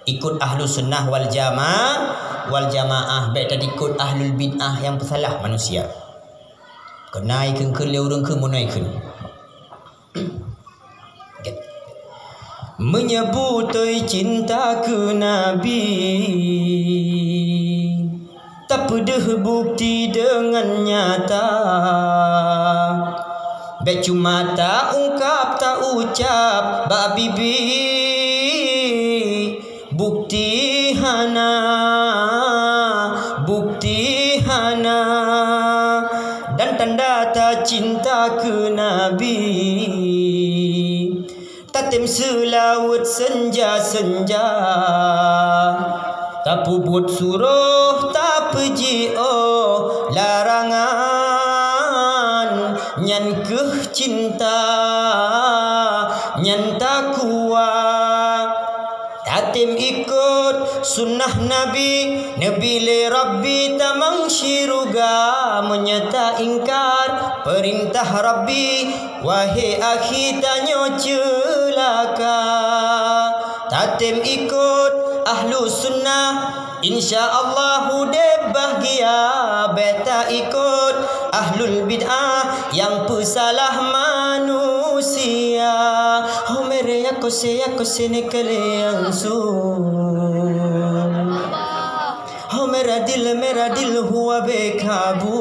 Ikut ahlus sunnah wal jamaah, wal jamaah, bék taikot ahlul bid'ah nyang peusalah manusia. Keunan ikheun-kheun lé ureuëng kheun meunoe kheun. Meunyoe beutôi cinta keu Nabi, tapeudeuh bukti deungon nyata. Bék cuma taungkab, taucab bak bibi, bukti hana, bukti hana. Dan tanda tacinta keu Nabi, tatem seulaweuet seunja-seunja, tapeubuet surôh, tapeujiôh larangan. Nyan kheueh cinta, nyan takwa. Tatem ikot sunnah Nabi, neubi lé Rabbi tamong syeuruga. Meunyoe taingkar peurintah Rabbi, wahé akhi, tanyoe ceulaka. Tatem ikot ahlus sunnah, insya Allah udeb bahgia. Bék taikot ahlul bid'ah nyang peusalah manusia. Ho mere ya kose, ya kose ne kele yang su. Ho mera dil, mera dil huwa bekabu.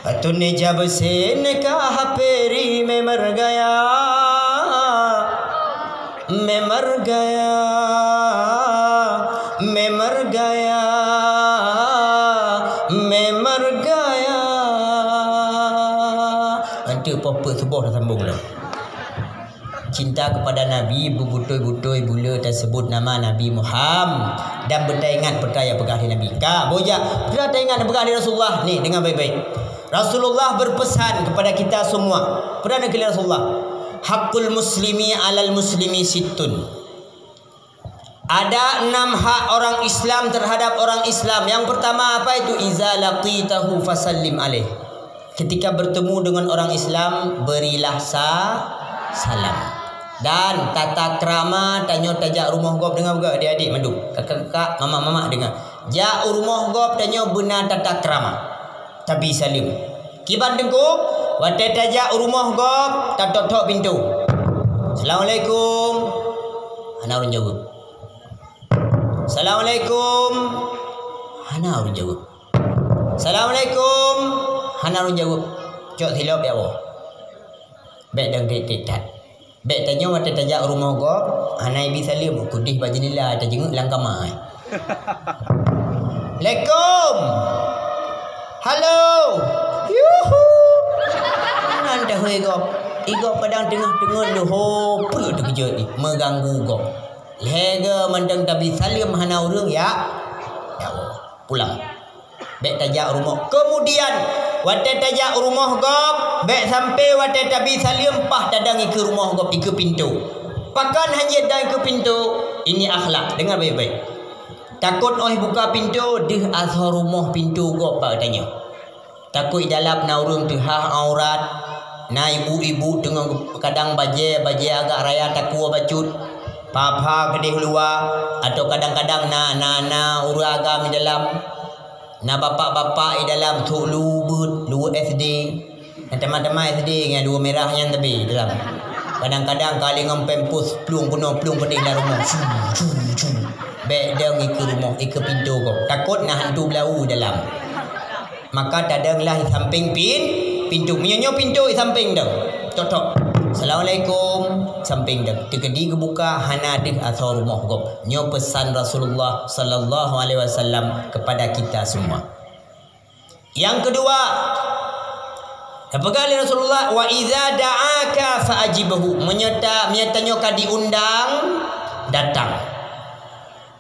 Atune jab sen ka haperi me margaya, me margaya, me margaya, me margaya. Antu poh peuet suboh dah sambung dah. Cinta kepada Nabi beubutôi-butôi buleue taseubut nama Nabi Muham-, dan beutaingat peue nyang peugah lé Nabi. Ka, bujak, peue taingat peugah lé Rasulullah. Ni, dengar baik-baik. Rasulullah berpesan kepada kita semua. Peue na keu Rasulullah? Hakul muslimi alal muslimi sittun. Ada enam hak orang Islam terhadap orang Islam. Yang pertama apa itu? Iza laqitahu fasallim alaih. Ketika bertemu dengan orang Islam, berilah sa-, salam. Dan tata krama tanyoe tajak rumoh gob, dengar beugöt adik-adik mandum. Kakak-kakak, mamak-mamak dengar. Jak u rumoh gob tanyoe beuna tata krama. Tabi saleuem. Kiban teungku, watée tajak u rumoh gob, tatok-tok pintoe. "Assalamualaikum." Hana ureuëng jaweueb. "Assalamualaikum." Hana ureuëng jaweueb. "Assalamualaikum." Hana ureuëng jaweueb. Cok silop ya Allah. Bék dang tiet-tiet that. Bék tanyoe watée tajak u rumoh gob, hana ibi saleuem, keudeh bak jeundela, tajeungeuk lam kama. "Assalamualaikum." "Halo." "Yuhu." Nan dahôi gob. I gob kadang teungoh teungeut leuho, peue teukeujot jih, meuganggu gob. Lhée goe mantong tabi saleuem hana ureuëng, ya. Ya Allah, pulang. Bék tajak u rumoh. Kemudian, watée tajak u rumoh gob, bék sampoe watée tabi saleuem paih tadong ikeue rumoh gob, ikeue pintoe. Pakon hanjeuet dong ikeue pintoe? Ini akhlak. Dengar baik-baik. Takot óh buka pintoe, deuh asoe rumoh pintoe gob bak geutanyoe. Takot i dalam na ureuëng teuhah aurat, na ibu-ibu teungoh kadang bajée, bajée agak raya takue bacut, pha-pha keudeh luwa, atau kadang-kadang na, na, na ureuëng agam i dalam, na bapak-bapak i dalam, sôk lu beuet, lu S D. Na teuma-teuma S D ngon lu mirah nyan teubi dalam. Kadang-kadang ka lé ngon pampers plueng keunoe plueng keudeh lam rumoh. Cu, cu, cu. Bék dong ikeue rumoh, ikeue pintoe gob. Takot na hantu beulau dalam. Maka tadong lah i sampéng pin-, pintoe. Meunyoe nyoe pintoe i sampéng dong. Tok-tok. "Assalamualaikum." Sampéng dong. Teukeudi geubuka hana deuh asoe rumoh gob. Nyoe peusan Rasulullah sallallahu alaihi wasallam kepada kita semua. Yang kedua, geupeugah lé Rasulullah, "Wa iza da'aka fa ajibhu." Meunyoe ta-, meunyoe tanyoe ka diundang, datang.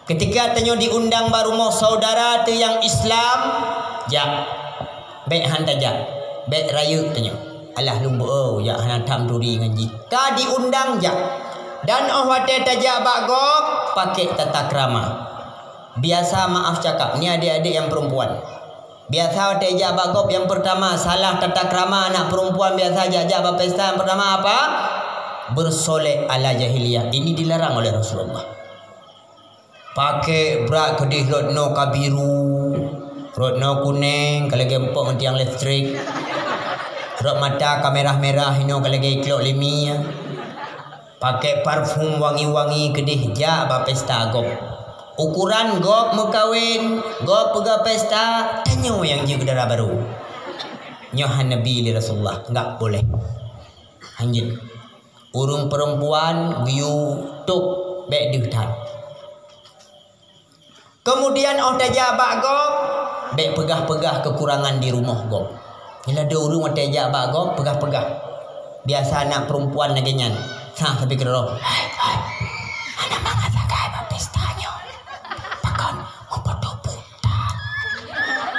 Ketika tanyoe diundang bak rumoh saudara teu nyang Islam, jak. Bék han tajak. Bék rayeuk tanyoe. "Alah lôn beu-, oh, jak hana tham turi ngon jih." Ka diundang, jak. Dan óh watée tajak bak gob, pakai tata krama. Biasa maaf cakap, ni adik-adik nyang perempuan. Biasa watèe jak bak gob, nyang peurtama, salah tata krama aneuk peurempuan biasa jak-jak bak pesta, nyang peurtama apa? Bersolek ala jahiliyah. Ini dilarang oleh Rasulullah. Pakék brat keudéh rot noe ka biru, rot noe kunéng ka lagèe empok ngon tiang listrik, rot mata ka merah-merah inoe ka lagèe iklok lé mie. Pakék parfum wangi-wangi keudéh jak bak pesta gob. Ukuran gob meukawen, gob peugah pesta, tanyoe nyang jeuet keu dara barô. Nyoe hana bi lé Rasulullah, enggak boleh. Hanjeuet. Ureueng peurempuan geuyue tôb bèk deuh that. Keumudian 'oh tajak bak gob, bèk peugah-peugah keukurangan di rumoh gob. Nyoe ladôm ureueng watèe jak bak gob peugah-peugah. Biasa aneuk peurempuan lagèe nyan. Sa sabe keudroe, "Hai, hai. Hana mangat sagai bak pesta nyoe. Pakon meupoto buet that.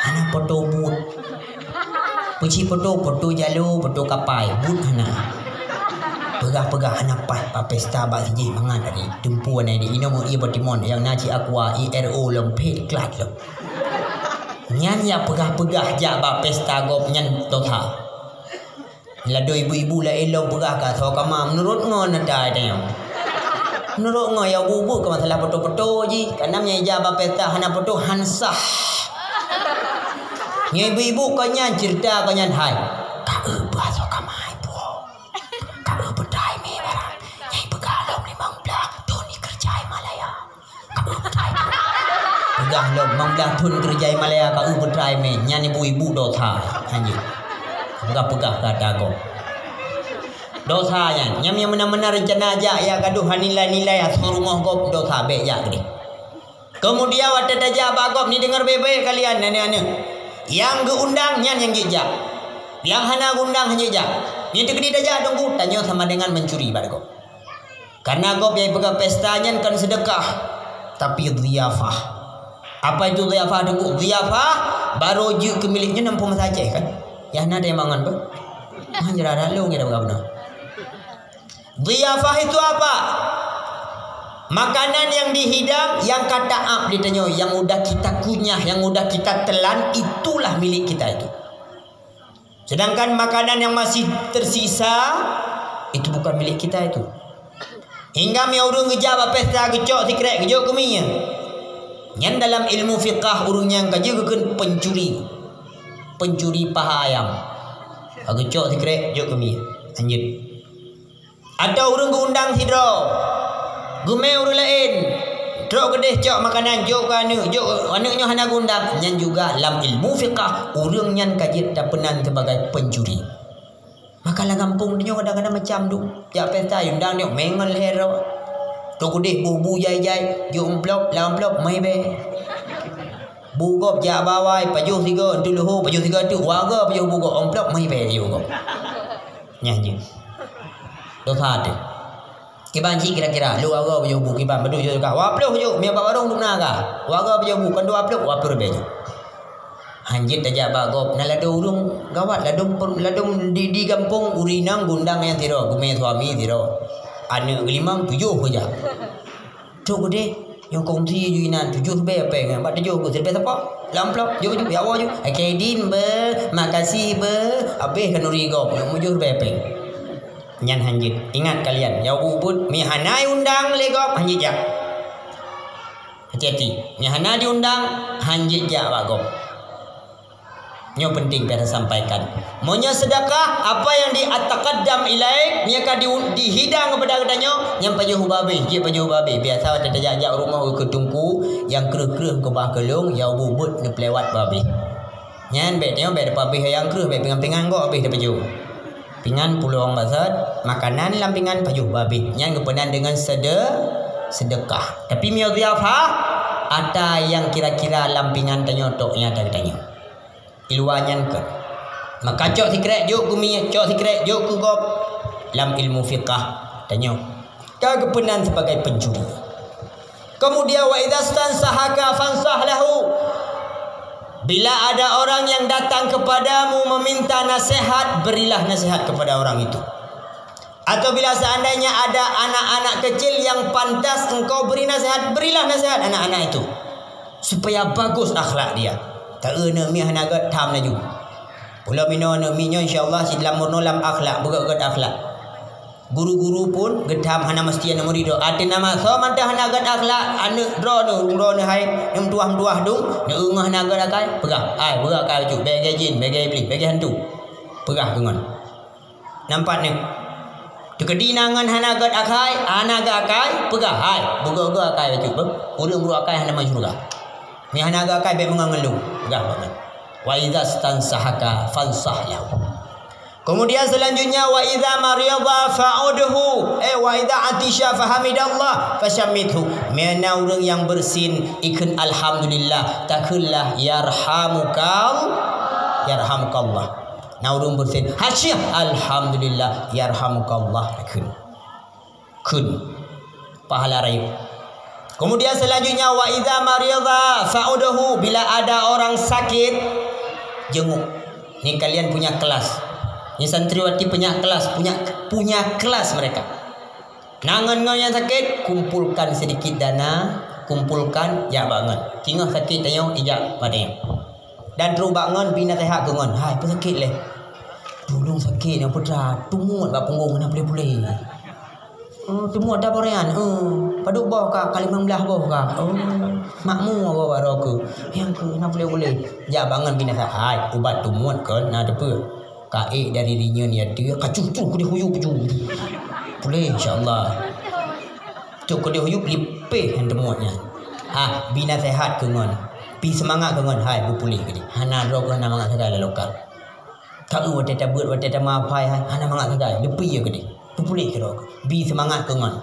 Hana poto buet." Peuci poto, poto jalo, poto kapai, buet hana. Peugah-peugah hana paih bak pesta bak sijih mangat tadi. Teumpu anai di inoe meu ie bak timon nyang na cit aqua, I R O lom phet klat lom. Nyan nyang peugah-peugah jak bak pesta gob nyan dosa. Ladôm ibu-ibu laén lom peugah ka soe kama meunurot ngon ata tanyoe. Meunurot ngon ya bu-bu ka masalah poto-poto jih. Kana nyang ija bak pesta hana poto han sah. Nyoe ibu-ibu kon nyan cerita kon nyan hai. Ka eu bah soe kama ibu. Ka eu beudai mé barang. Nyang ipeugah lom limong blah thon ikeureuja i Malaya. Ka eu beudai. Peugah lom limong blah thon ikeureuja i Malaya ka eu beudai mé. Nyan ibu-ibu dosa. Hanjeuet. Peugah-peugah kata gob. Dosa nyan. Nyan nyang meunan-meunan reuncana jak ya gadoh nilai-nilai asoe rumoh gob dosa bèk jak keudeh. Keumudian watèe tajak bak gob ni, deungö baik-baik kalian aneuk-aneuk. Nyang geuundang nyan nyang jeuet jak. Nyang hana geuundang hana jeuet jak. Nyan teukeudi tajak teungku, tanyoe sama dengan mencuri bak gob. Karena gob nyang peugah pesta nyan kon seudeukah, tapi dhiyafah. Apa itu dhiyafah teungku? Dhiyafah barô jeuet keu milék nyoe nampu masa Aceh kan? Nyang na teumangan tu. Mah jera lalu ngira bagaimana? Dhiyafah itu apa? Makanan yang dihidang, yang ka taab di tanyoe, yang udah kita kunyah, yang udah kita telan, itulah milik kita itu. Sedangkan makanan yang masih tersisa, itu bukan milik kita itu. Hingga mi ureueng geujak bak pesta geucok sikrek geujok keu mi. Nyan dalam ilmu fiqah ureueng nyang ka jeuet geukheun pencuri. Pencuri paha ayam. Ka geucok sikrek jok keu mi. Lanjut. Atau ureueng geuundang sidroe, geumé ureueng laén, trok keudeh cok makanan, jok keu aneuk, jok aneuk nyoe hana geuundang, nyan juga lam ilmu fiqah, ureueng nyan ka jeuet tapeunan sibagai pencuri. Maka lam gampông tanyoe kadang-kadang macam tu, jak pesta, undang nyoe mé ngon lhèe droe. Trok keudeh bu-bu jai-jai, jok amplop, lam amplop mé bèe. Bu gob jak bawai, pajoh sigoe, entu leuhô, pajoh sigoe teuk, warga pajoh bu gob, amplop mé bèe pajoh gob. Nyan jeuet. Dosa teuh. Kiban cit kira-kira, lheuh warga pajoh bu kiban, beudôh jok ka. Dua ploh jok, mi bak warong dum na ka. Warga pajoh bu, kon dua ploh, dua ploh ribèe jok. Hanjeuet tajak bak gob, na ladôm ureueng gawat, ladôm per-, ladôm di, di gampông ureueng inong geuundang nyang sidroe, geumé suami sidroe. Aneuk geulimong tujoh keujak. Trok keudeh, nyoe kongsi ju inan tujoh ribèe pèng, bak tujoh ribèe sapa? Lam amplop, jok ju, ya Allah ju. Oke din beuh, makasih beuh, habéh khanuri gob, nyoe tujoh ribèe pèng. Nyan hanjeuet. Ingat kalian, nyang ubit-ubit, mi hana undang lé gob, hanjeuet jak. Hati-hati, mi hana diundang, hanjeuet jak bak gob. Nyoe penting pih tasampaikan. Meunyoe seudeukah, apa nyang di-, taqaddam ilaik, nyang ka di-, dihidang keupada geutanyoe, nyan pajoh ubak abéh, jeuet pajoh ubak abéh. Biasa watèe tajak-jak rumoh keu teungku, nyang kreueh-kreueh keubah keu lôn, nyang ubit-ubit neupeulewat bak abéh. Nyan bèk tanyoe, bèk tapeuabéh nyang kreueh, bèk pingan-pingan gob abéh tapajoh. Pingan pulang basat, makanan lam pingan pajoh bak abéh. Nyan geupeunan deungon sede-, seudeukah. Tapi meunyoe dhiyafah, ata nyang kira-kira lam pingan tanyoe tok nyang ata geutanyoe. Di luwa nyan kon. Maka cok sikrek jok keu mi, cok sikrek jok keu gob. Lam ilmu fiqah tanyoe ka geupeunan sibagai pencuri. Kemudian, "Wa idza stansahaka fansah lahu." Bila ada orang yang datang kepadamu meminta nasihat, berilah nasihat kepada orang itu. Atau bila seandainya ada anak-anak kecil yang pantas engkau beri nasihat, berilah nasihat anak-anak itu. Supaya bagus akhlak dia. Taeu aneuk miet hana gét, tham laju. Ulôn minoe aneuk miet nyoe, insya Allah, si lam murnoe lam akhlak, beugét-gét akhlak. Guru-guru pun geutham, hana meusti aneuk murit droe. Até nama soe mantong hana gét akhlak, aneuk droeneuh, ureueng droeneuh hai, nyang meutuah-meutuah dum, neueu ngon hana gét akai, peugah, "Hai, beugét akai bacut, bèk lagèe jin, bèk lagèe iblih, bèk lagèe hantu." Peugah keu ngon. Nampak nyoe. Teukeudi na ngon hana gét akai, hana gét akai, peugah, "Hai, beugét-gét akai bacut, beuh. Ureueng brôk akai hana masuk syeuruga. Meuhana gét akai bèk meungon ngon lôn." Peugah bak nyan. "Wa idza stansahaka fansah lahu." Kemudian selanjutnya, "Wa idza marida fa'udhu, eh, wa idza atisha fahamidallah fasyammithu." Meunyo na ureueng nyang beursin, ikheun alhamdulillah, takheunlah yarhamukal-, yarhamukallah. Na ureueng beursin, hasyiah, alhamdulillah, yarhamukallah, takheun. Kheun. Pahala rayeuk. Kemudian selanjutnya, "Wa idza marida fa'udhu," bila ada orang sakit, jenguk. Ni kalian punya kelas. Ni santriwati punya kelas, punya, punya kelas mereka. Na ngon-ngon nyang sakét, kumpulkan sedikit dana, kumpulkan, jak bak ngon. Singoh sakét tanyoe, ijak bak tanyoe. Dan trok bak ngon, bri naseuhat keu ngon. "Hai, peue sakét lé?" "Tulông sakét nyang peugah, tumuet bak punggong hana puléh-puléh." "Oh, tumuet dah borean." "Oh, padub boh ka?" "Ka limong blaih boh ka." "Oh, makmu apa baroe keu?" "Nyang keu hana puléh-puléh." Jak bak ngon bri naseuhat. "Hai, ubat tumuet kon na teupeue?" Ka ék dari rinyeun ya teuh, ka cuh-cuh keudeh huyup cuh. Puléh, insya Allah. Cok keudeh huyup lipéh nyan teumoh nyan. Ah, bri naseuhat keu ngon. Bri seumangat keu ngon, hai, beupuléh keudeh. Hana droe keu hana mangat sagai laloka. Ka eu watèe tabeuet, watèe tameuhafai, hai, hana mangat sagai. Leupie keudeh. Beupuléh keudroe. Bri seumangat keu ngon.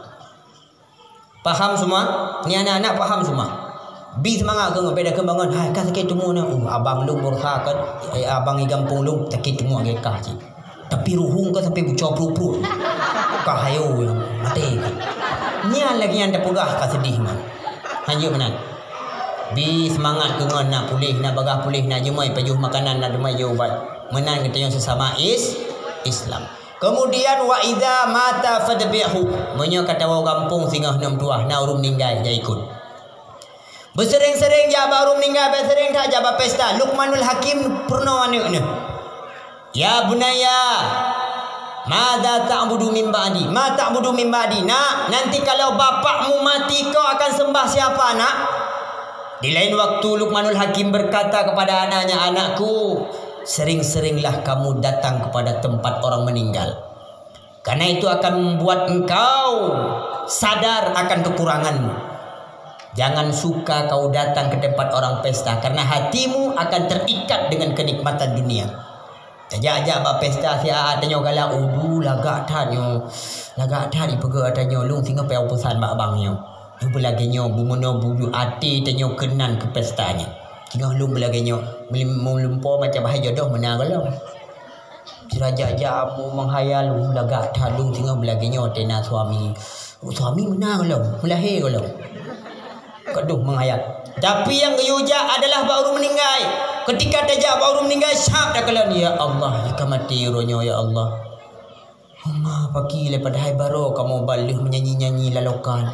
Paham semua? Ni anak-anak paham semua? Bri seumangat keu ngon, beda keu bangon. Hai, ka sakét teumoh nyoe. Uh, abang lôn barosa kan, eh, abang di gampông lôn sakét teumoh lagèe kah cit. Tapi ruhueng ka sampai bucoe pruet-pruet. Kah ayo maté. Nyan lagèe nyan tapeugah ka seudeh nyan. Hanjeuet meunan. Bri seumangat keu ngon, nak puléh, nak bagah puléh, nak jumai pajoh makanan, nak jumai jôh ubat. Meunan geutanyoe sesama is-, Islam. Kemudian, "Wa idza mata fadbihu." Meunyoe ka tawoe gampông singoh nyoe meutuah, na ureueng meuninggai, jak ikot. Beusereng-sereng jak bak ureueng meuninggai, bèk sereng that jak bak pesta. Luqmanul Hakim peurunoe aneuk neuh. "Ya bunayya, madza ta'budu min ba'di? Ma ta'budu min ba'di?" "Nak, nanti kalau bapakmu mati, kau akan sembah siapa, nak?" Di lain waktu, Luqmanul Hakim berkata kepada anaknya, "Anakku, sering-seringlah kamu datang kepada tempat orang meninggal. Karena itu akan membuat engkau sadar akan kekuranganmu. Jangan suka kau datang ke tempat orang pesta, karena hatimu akan terikat dengan kenikmatan dunia." Tajak-jak bak pesta si A A tanyoe galak, "Udu, lagak that nyoe. Lagak that ipeugah tanyoe, lôn singoh payah peusan bak abang nyoe. Nyoe beulagèe nyoe, beumeunoe buju até tanyoe keunan keu pesta nyoe. Singoh lôn beulagèe nyoe, meulumpo macam bahai jodoh meunan gohlom." Sira jak-jak amu menghayal, "Uh, lagak that lôn singoh beulagèe nyoe tena suami. Suami meunan gohlom, meulahé gohlom." Kaduh menghayal. Tapi nyang geuyue jak adalah bak ureueng meuninggai. Ketika tajak bak ureueng meuninggai, sab takalon, "Ya Allah, ka maté uroe nyoe, ya Allah. Huma paki lé padahai baroe kamoe ban lheueh meunyanyi-nyanyi lalokan.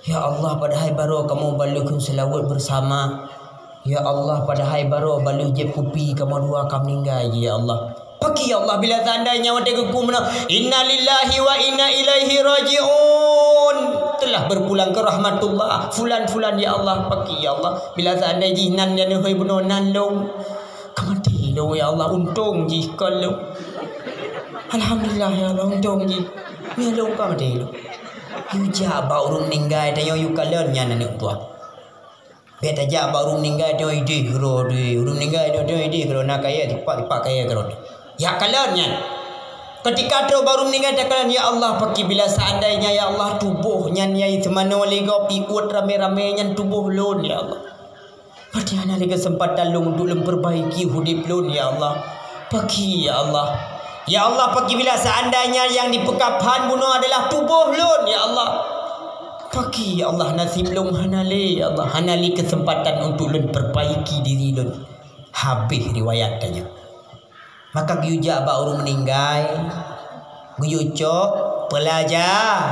Ya Allah, padahai baroe kamoe ban lheueh kheun seulaweuet beusama. Ya Allah, padahai baroe ban lheueh jieb kupi kamoe dua ka meuninggai jih, ya Allah." Paki, ya Allah, bila seandainya watèe geukheun meunan, "Innalillahi wa inna ilaihi raji'un. Telah berpulang ke rahmatullah. Fulan, fulan, ya Allah." Paki, ya Allah, bila seandai jih nan nyang neuhôi bunoe nan lôn. Ka maté lôn, ya Allah, untông jih kon lôn. Alhamdulillah, ya Allah, untông jih. Nyan lôn ka maté lôn. Yue jak bak ureueng meuninggai, tanyoe yue kalon nyan aneuk tuha. Bèk tajak bak ureueng meuninggai, tanyoe idéh keudroe, ureueng meuninggai, tanyoe idéh keudroe, na kayèe, tipak-tipak kayèe keudroe. Jak kalon nyan. Ketika trok bak ureueng meuninggai takalon, "Ya Allah, paki bila seandainya, ya Allah, tuboh nyan nyang teumanoe lé gob iuet ramé-ramé nyan tuboh lôn, ya Allah. Pati hana lé keuseumpatan lôn untuk lôn peurbaiki udép lôn, ya Allah. Paki, ya Allah. Ya Allah, paki bila seandainya nyang dipeukaphan bunoe adalah tuboh lôn, ya Allah. Paki, ya Allah, naseb lôn hana lé, ya Allah. Hana lé keuseumpatan untuk lôn peurbaiki diri lôn." Habéh riwayat tanyoe. Maka geuyue jak bak ureueng meuninggai, geuyue cok peulaja-,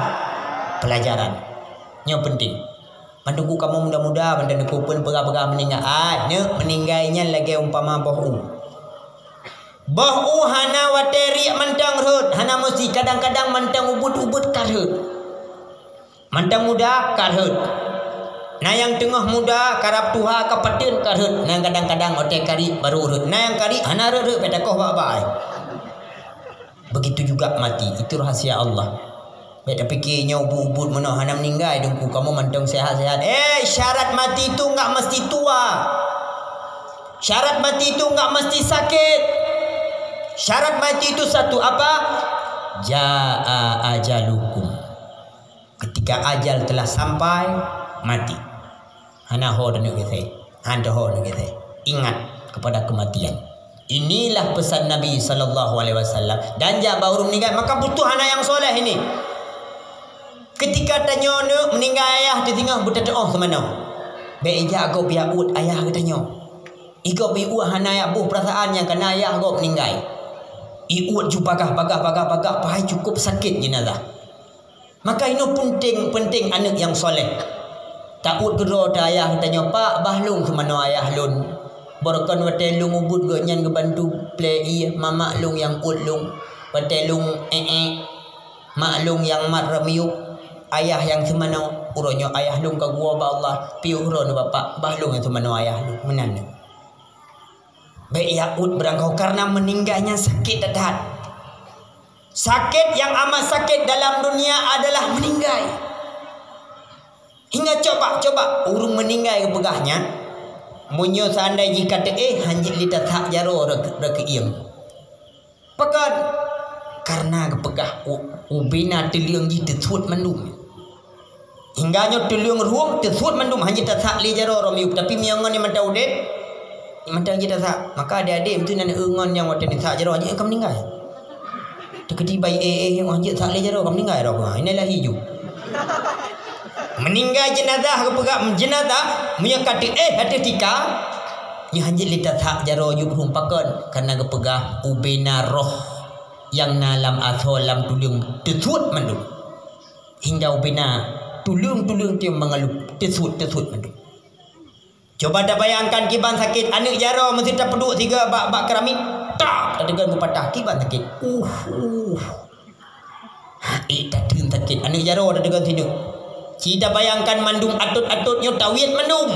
peulajaran. Nyoe peunteng. An teungku kamoe muda-muda, mantong teungku pun peugah-peugah meuninggai. Ai, nyoe meuninggai nyan lagèe umpama boh u. Boh u hana watèe riek mantong rhot, hana meusti, kadang-kadang mantong ubeut-ubeut ka rhot. Mantong muda ka rhot. Na nyang teungoh muda, karab tuha, ka pateuen ka rhot. Na kadang-kadang watèe ka riek baru rhot. Na nyang ka riek hana rhot-rhot, bèk takoh bak-bak. Begitu juga mati, itu rahasia Allah. Bèk tapike nyoe ubeut-ubeut meunoe hana meuninggai, teungku kamoe mantong sehat-sehat. Eh, syarat mati itu enggak mesti tua. Syarat mati itu enggak mesti sakit. Syarat mati itu satu apa? Jaa ajalukum. Ketika ajal telah sampai, mati. Hana ho taneuk geusé. Hana ho taneuk geusé. Ingat kepada kematian. Inilah pesan Nabi sallallahu alaihi wasallam. Dan jak bak ureueng meuninggai, maka butuh aneuk nyang soleh ini. Ketika tanyoe neuk meuninggai ayah, teutinggai beuteuôt seumanoe. Bèk ijak gob jak uet ayah geutanyoe. Igob iuet hana jak boh peurasaan nyang kana ayah gob meuninggai. Iuet ju bagah, bagah, bagah, bagah, padahai cukup sakét jenazah. Maka inoe peunteng-peunteng aneuk nyang soleh. Taôt keudroe teuh ayah geutanyoe, "Pak, bah lôn seumanoe ayah lôn. Beureukan watèe lôn ubeut gobnyan geubantu plè ié, mamak lôn nyang uet lôn. Watèe lôn ék-ék, mak lôn nyang mat reumiyueb, ayah nyang seumanoe. Uroe nyoe ayah lôn ka geuwoe bak Allah, piôh droeneuh Bapak, bah lôn nyang seumanoe ayah lôn." Meunan. Bèk jak uet beurangkaho, karena meuninggai nyan sakét that-that. Sakét nyang amat sakét dalam dunia adalah meuninggai. Hingga coba, coba ureueng meuninggai geupeugah nyan, meunyoe seandai jih ka teuéh, hanjeuet lé tasak jaroe reu-, reukeuieng. Pakon? Karena geupeugah u-, ubena tuleueng jih teusuet mandum. Hingga nyoe tuleueng rhueng teusuet mandum, hanjeuet tasak lé jaroe roh miyueb, tapi meunyoe ngon nyang mantong udeb, nyang mantong jeuet tasak. Maka adé-adé meuteuna ngon nyang watèe tasak jaroe jih ka meuninggai. Teukeudi bayi éh-éh nyoe hanjeuet sak lé jaroe ka meuninggai roh, ha, inoe lahé ju. Meuninggai jenazah geupeugah, jenazah meunyoe ka teuéh ateueh tika, nyoe hanjeuet lé tasak jaroe jih rhueng, pakon, karena geupeugah ubena roh nyang na lam asoe lam tuleueng teusuet mandum. Hingga ubena tuleueng-tuleueng teuh mangalup teusuet-teusuet mandum. Coba tabayangkan kiban sakét aneuk jaroe meuseuti tapeuduek sigoe bak, bak keramik, tak, tateugon meupatah, kiban sakét. Uh, uh. Hai, tateun sakét aneuk jaroe tateugon sineuk. Ci tabayangkan mandum atot-atot nyoe tawiet mandum.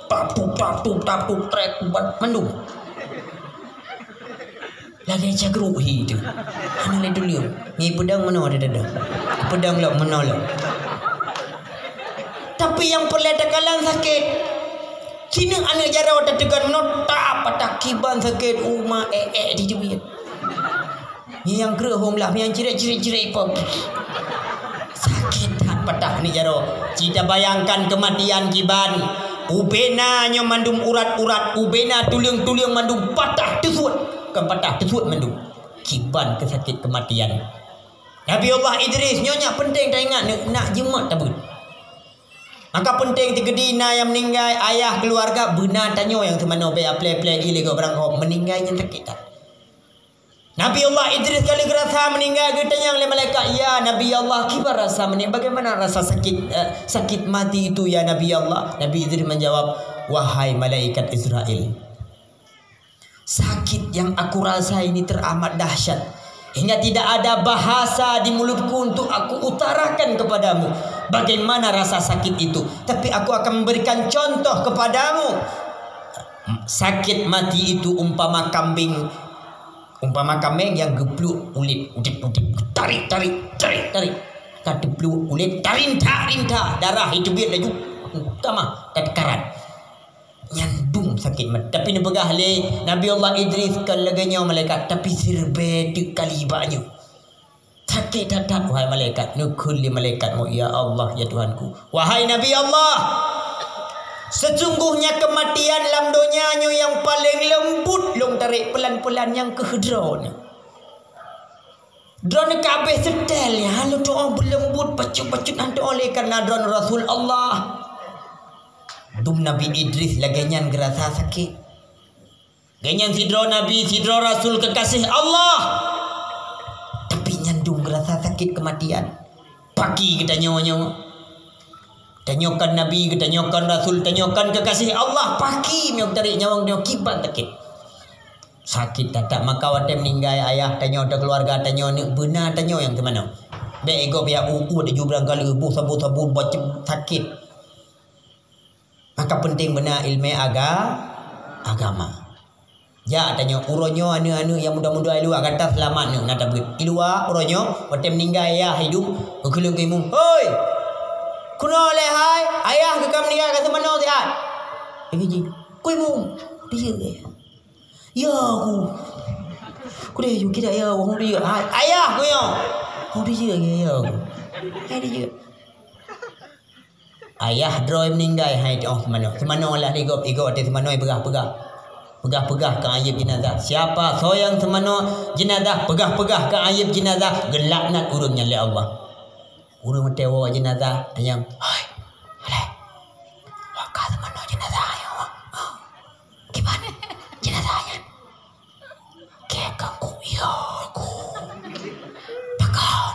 Tap, tup, tap, tup, tap, tup, trek, ubat mandum. Lagèe cagruek hi teuh. Hana lé tuleueng. Ngi peudong meunoe teuh, teuh. Peudong lom meunoe lom. Tapi nyang peureulèe takalon sakét. Sineuk aneuk jaroe tateugon meunoe, tap, patah kiban sakét, uma, ék-ék di jeubiet. Ngi nyang kreueh hom lah, nyang cirek-cirek-cirek ipom. Sakét that patah aneuk jaroe. Ci tabayangkan keumatian kiban. Ubena nyoe mandum urat-urat, ubena tuleueng-tuleueng mandum patah teusuet. Kon patah, teusuet mandum. Kiban keusakét keumatian. Nabi Allah Idris nyoe nyak peunteng taingat, nak, nak jeuet mat tabeuet. Maka peunteng teukeudi na nyang meuninggai, ayah, keuluwarga, beuna tanyoe nyang teumanoe bèk aplè-plè ilée gob barangkok meuninggai nyan sakét that. Nabi Allah Idris ka lheueh geurasa meuninggai, geutanyong lé malaikat, "Ya Nabi Allah, kiban rasa meuninggai? Bagaimana rasa sakit, eh, sakit mati itu, ya Nabi Allah?" Nabi Idris menjawab, "Wahai malaikat Israel, sakit yang aku rasa ini teramat dahsyat, hingga tidak ada bahasa di mulutku untuk aku utarakan kepadamu bagaimana rasa sakit itu. Tapi aku akan memberikan contoh kepadamu. Sakit mati itu umpama kambing, umpama kambing yang geupluek ulét, udép-udép, tarik, tarik, tarik, tarik. Ka teupluek ulét, tarintak-rintak, darah jiteubiet laju, tamah, ka teukarat." Nyan dum sakét mati. Tapi neupeugah lé Nabi Allah Idris, "Kon lagèe nyoe malaikat, tapi siribèe teuk kali bak nyoe." Sakét that-that, wahai malaikat. Neukheun lé malaikat nyoe, "Ya Allah, ya Tuhanku. Wahai Nabi Allah, sesungguhnya kematian lam donya nyoe nyang paleng leumbut lôn tarek peulan-peulan nyang keuh droeneuh. Droeneuh ka abéh seutèl nyan, lôn tu'oh beuleumbut bacut-bacut nyan tu'oh lé kareuna droeneuh Rasul Allah." Dum Nabi Idris lagèe nyan geurasa sakét. Gobnyan sidroe nabi, sidroe rasul keukaséh Allah. Tapi nyan dum geurasa sakét keumatian. Paki geutanyoe nyoe. Tanyoe kan nabi, tanyoe kan rasul, tanyoe kan kekasih Allah, pakri meunyoe tarék nyawöng tanyoe kiban sakét. Sakét that-that, maka watée meuninggai ayah tanyoe atau keuluwarga tanyoe, aneuk beuna tanyoe nyang teumanoe. Bék igob ya u-u laju barangkali boh saboh-saboh bacem sakét. Maka peunteng beuna ileumèe aga-, agama. Jak tanyoe, uroe nyoe aneuk-aneuk nyang muda-muda i luwa, gata seulamat nyoe na tabeuet. I luwa uroe nyoe, watée meuninggai ayah hidup, geukheun keu imum, "Hoi! Keunoe lé hai, ayah geuh ka meuninggai ka seumanoe siat." Lagée jih, "Keu imum, kudiyeuek lé." "Ya, ku." "Kudiyeuek, kira ya, wah kudiyeuek." "Hai, ayah ku nyoe." "Kudiyeuek lé ya, ku." "Hai, diyeuek." Ayah droe meuninggai, hai teuh seumanoe. Seumanoe lah digob, igob ateueh seumanoe, ipeugah-peugah. Peugah-peugah keu ayeub jeunazah. Siapa soe nyang seumanoe jeunazah, peugah-peugah keu ayeub jeunazah, geulaknat ureuëng nyan lé Allah. Ureuëng watée woe jeunazah, tanyong, "Hai, alai, woe ka seumanoe jeunazah nyoe?" "Kiban jeunazah nyan?" "Keu keuku, ya ku." "Pakon?"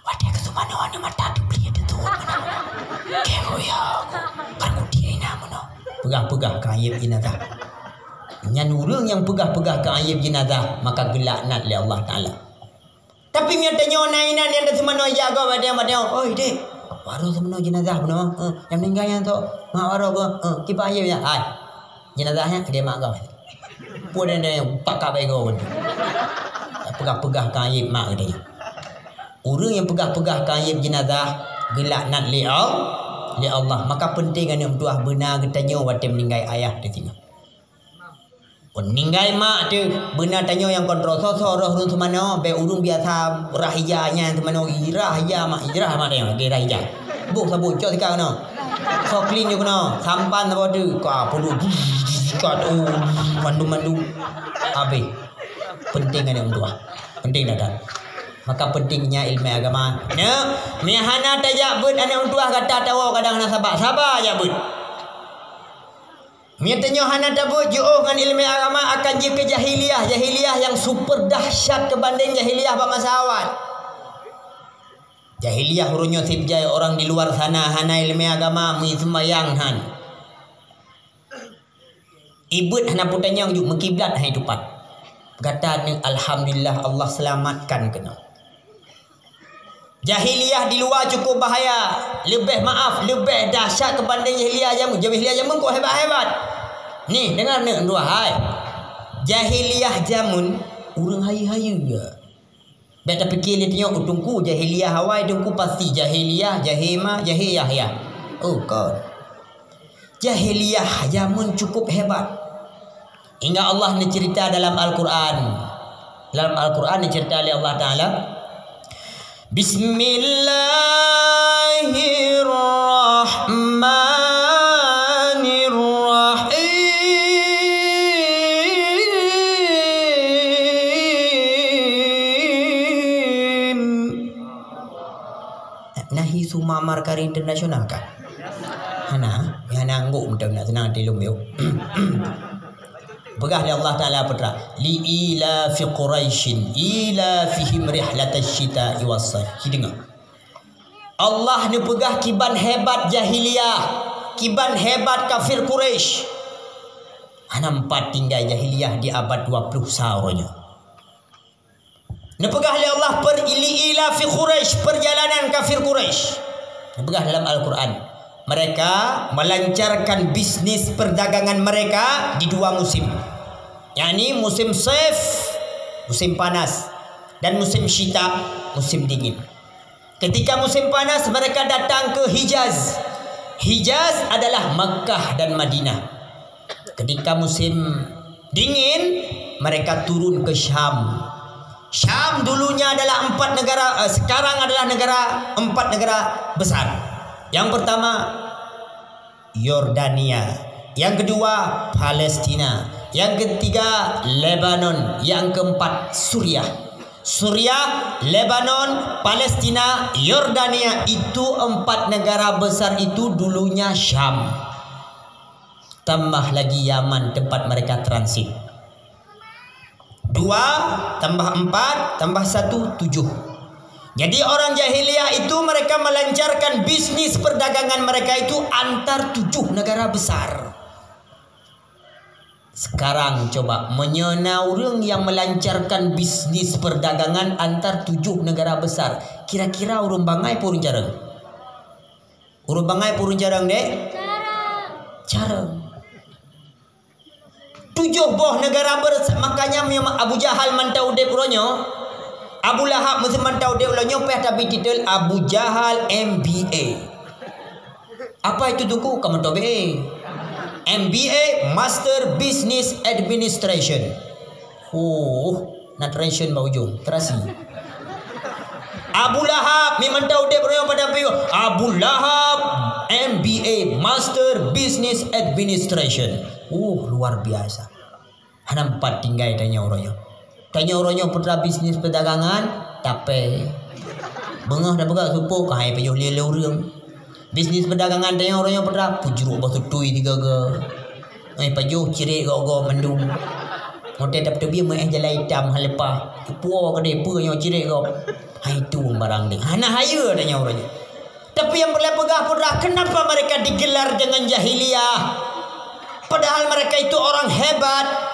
"Watée keu seumanoe aneuk mata teubliek teutuek meunoe. Keu ku, ya ku. Kan kudiek inan meunoe." Peugah-peugah keu ayeub jeunazah. Nyan ureuëng nyang peugah-peugah keu ayeub jeunazah, maka geulaknat lé Allah Taala. Tapi meunyoe tanyoe na inan nyang teuseumanoe jak gob, watée, watée, "Oi, dek, waroe seumanoe jeunazah bunoe, eh, nyang meuninggai nyan tho, mak waroe beuh, eh, kiban ayeub nyan." "Hai, jeunazah nyan keu mak gob." Peue dan, dan pakak bak igoe. Peugah-peugah keu ayeub mak geutanyoe. Ureuëng nyang peugah-peugah keu ayeub jeunazah, geulaknat lé Al-, lé Allah. Maka peunteng aneuk meutuwah beuna geutanyoe watée meuninggai ayah teuh singoh. Kon ninggai mak teuh, beuna tanyoe nyang kontrol. Soe-soe roh ureuëng seumanoe, bék ureuëng biasa rah ija nyan seumanoe, irah ija mak, irah mak tanyoe, lagée rah ija. Boh saboh cok sikat keunoe. Soe clean nyoe keunoe, sampan saboh teuh. Ka peuduek, kat, oh, mandum-mandum. Habéh. Peunteng aneuk meutuwah. Peunteng that-that. Maka peuntengnya ileumèe agama. Neuk, meunyo hana tajak beuet aneuk meutuwah gata tawoe kadang hana saba. Saba jak beuet. Meunyo tanyoe hana tabeuet jiôh ngon ileumèe agama, akan jeuet keu jahiliyah, jahiliyah nyang super dahsyat keubandeng jahiliyah bak masa awai. Jahiliyah uroe nyoe seb jai orang di luar sana hana ileumèe agama, meuseumbayang han. Ibeuet hana peutanyong, jeuet meukiblat han itupat. Gata neuk alhamdulillah Allah seulamatkan keunoe. Jahiliyah di luwa cukup bahaya, leubeh maaf, leubeh dahsyat keubandeng jahiliyah jameun. Jahiliyah jameun kok hebat-hebat. Nih, deungon neuk, dua hai. Jahiliyah jameun ureuëng hayeue-hayeue. Bék tapike lé tanyoe, oh, teungku jahiliyah awai, teungku pasti jahiliyah, jahé ma, jahé Yahya. Oh, kon. Jahiliyah jameun cukup hebat. Hingga Allah neuceurita dalam Al-Quran. Dalam Al-Quran neuceurita lé Allah Taala, Bismillahirrahmanirrahim. Nahi Suma Markari Internasional kah? Hana, hana angguk meuteun nak seunang até lom yuk. Peugah lé Allah Taala peue teuma, "Li ila fi Quraisyin, ila fihim rihlatasyita'i was-shaif." Ci deungoe. Allah neupeugah kiban hebat jahiliyah, kiban hebat kafir Quraisy. Hana meupat tinggai jahiliyah di abad dua puluh sa uroe nyoe. Neupeugah lé Allah per-, li ila fi Quraisy, perjalanan kafir Quraisy. Neupeugah dalam Al-Quran, mereka melancarkan bisnis perdagangan mereka di dua musim. Yakni musim saif, musim panas, dan musim syita, musim dingin. Ketika musim panas, mereka datang ke Hijaz. Hijaz adalah Makkah dan Madinah. Ketika musim dingin, mereka turun ke Syam. Syam dulunya adalah empat negara, eh, sekarang adalah negara, empat negara besar. Yang pertama, Yordania. Yang kedua, Palestina. Yang ketiga, Lebanon. Yang keempat, Suriah. Suriah, Lebanon, Palestina, Yordania, itu empat negara besar itu dulunya Syam. Tambah lagi Yaman, tempat mereka transit. Dua tambah empat tambah satu, tujuh. Jadi orang jahiliyah itu mereka melancarkan bisnis perdagangan mereka itu antar tujuh negara besar. Sekarang coba, meunyoe na ureuëng nyang melancarkan bisnis perdagangan antar tujuh negara besar, kira-kira ureuëng bangai peue ureuëng carông? Ureuëng bangai peue ureuëng carông, deh? Carông. Tujoh boh negara bers-, makanya memang Abu Jahal mantong udeb uroe nyoe, Abu Lahab meusé mantong udeb uroe nyoe, payah tabri titel Abu Jahal M B A. Apa itu, Teungku? Kamoe toh B A. M B A, Master Business Administration. Huh, na translation bak ujong, terasi. Abu Lahab, memang tahu dia pernah pada piu. Abu Lahab, M B A, Master Business Administration. Uh, luar biasa. Hana empat tinggai tanyoe uroe nyoe. Tanyoe uroe nyoe putra bisnis perdagangan, tapé. Beungoh dah peugah supok, hai pajoh lé lé ureuëng. Bisnis perdagangan tanyoe uroe nyoe putra, pujruk boh tutui tiga ga. Eh, pajoh cirek gok-gok mandum. Ngote dap teubiet meu eh jalai itam haleupah. Puo keudeh peue nyoe cirek gok. Hai tu barang deh. Hana hayeue tanyoe uroe nyoe. Tapi nyang peureulée peugah putra, kenapa mereka digelar dengan jahiliyah? Padahal mereka itu orang hebat.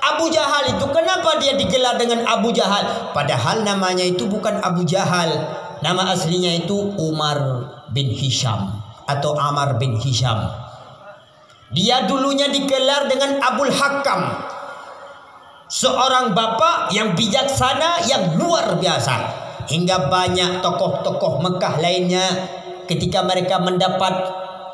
Abu Jahal itu, kenapa dia digelar dengan Abu Jahal? Padahal namanya itu bukan Abu Jahal. Nama aslinya itu Umar bin Hisham atau Amar bin Hisham. Dia dulunya digelar dengan Abul Hakam, seorang bapak yang bijaksana, yang luar biasa. Hingga banyak tokoh-tokoh Mekah lainnya, ketika mereka mendapat,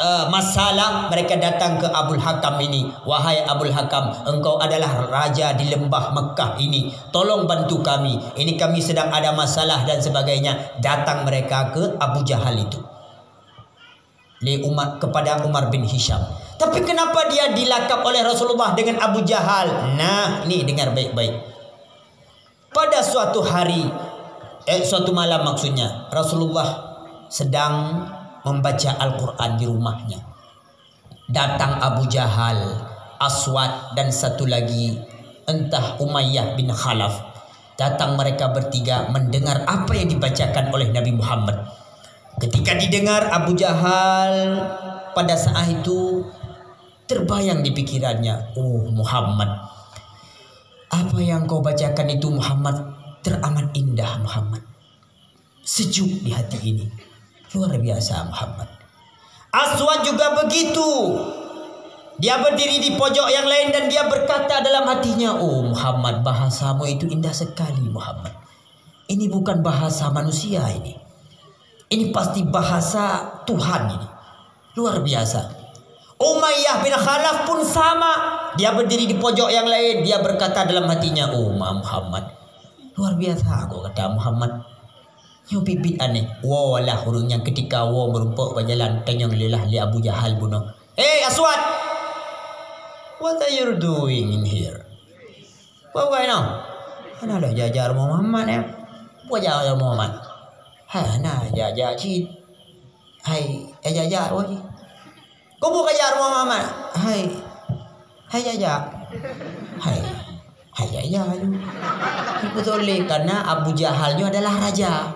eh, masalah, mereka datang ke Abul Hakam ini, "Wahai Abul Hakam, engkau adalah raja di lembah Mekah ini. Tolong bantu kami. Ini kami sedang ada masalah," dan sebagainya. Datang mereka ke Abu Jahal itu. Lé Umar, kepada Umar bin Hisham. Tapi kenapa dia dilakab oleh Rasulullah dengan Abu Jahal? Nah, ni dengar baik-baik. Pada suatu hari, eh, suatu malam maksudnya, Rasulullah sedang membaca Al-Quran di rumahnya. Datang Abu Jahal, Aswad, dan satu lagi, entah Umayyah bin Khalaf. Datang mereka bertiga mendengar apa yang dibacakan oleh Nabi Muhammad. Ketika didengar Abu Jahal, pada saat itu terbayang di pikirannya, "Oh Muhammad, apa yang kau bacakan itu Muhammad teramat indah Muhammad. Sejuk di hati ini. Luar biasa Muhammad." Aswad juga begitu. Dia berdiri di pojok yang lain dan dia berkata dalam hatinya, "Oh Muhammad, bahasamu itu indah sekali Muhammad. Ini bukan bahasa manusia ini. Ini pasti bahasa Tuhan ini. Luar biasa." Umayyah bin Khalaf pun sama. Dia berdiri di pojok yang lain. Dia berkata dalam hatinya, "Oh Muhammad, luar biasa kok kata Muhammad. Nyoe biet-biet aneh." Woe lah ureuëng nyang ketika woe meurumpok bak jalan tanyong leulah lé Abu Jahal bunoe. "Hey Aswad, what are you doing in here?" Peue bukai inoe? Hana lôn jak-jak rumoh Muhammad, eh. Peue jak-jak rumoh Muhammad? Hana jak-jak cit. Hai, eh, jak-jak rumoh cit. Keupeue kajak rumoh Muhammad? Hai. Hai jak-jak. Hai. Hai jak-jak tu. Beutôi lé, karena Abu Jahal nyoe adalah raja.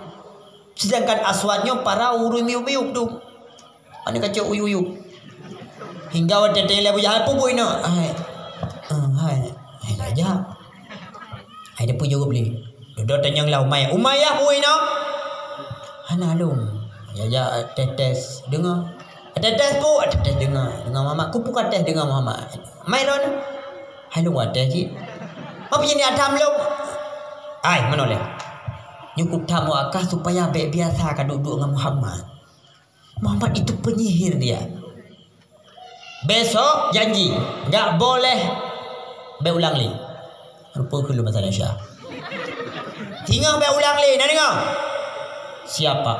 Sedangkan Aswad nyoe para ureuëng miyup-miyup tu. Aneuk kacok uyup-uyup. Hingga watée tanyong lé Abu Jahal, "Peue buet inoe?" "Hai, eh, hai, hai jak-jak." Hai, dia peue jaweueb lé. Dudoe tanyong lé Umayyah. "Umayyah, peue buet inoe?" "Hana lôn. Jak-jak tes-tes deungoe." "Tes-tes peue?" "Tes-tes deungoe. Deungoe Muhammad." "Keupeue kates deungoe Muhammad?" "Mai lôn." "Hai lôn watée cit." "Apa jadi atam lôn?" "Ai, meunoe lé. Nyoe kutam u akah supaya bék biasa ka duek-duek ngon Muhammad." Muhammad itu penyihir dia. Besok janji, enggak boleh bék ulang lé. Rupa keu lôn bahasa Indonesia. Singoh bék ulang lé, na deungoe? Siapa?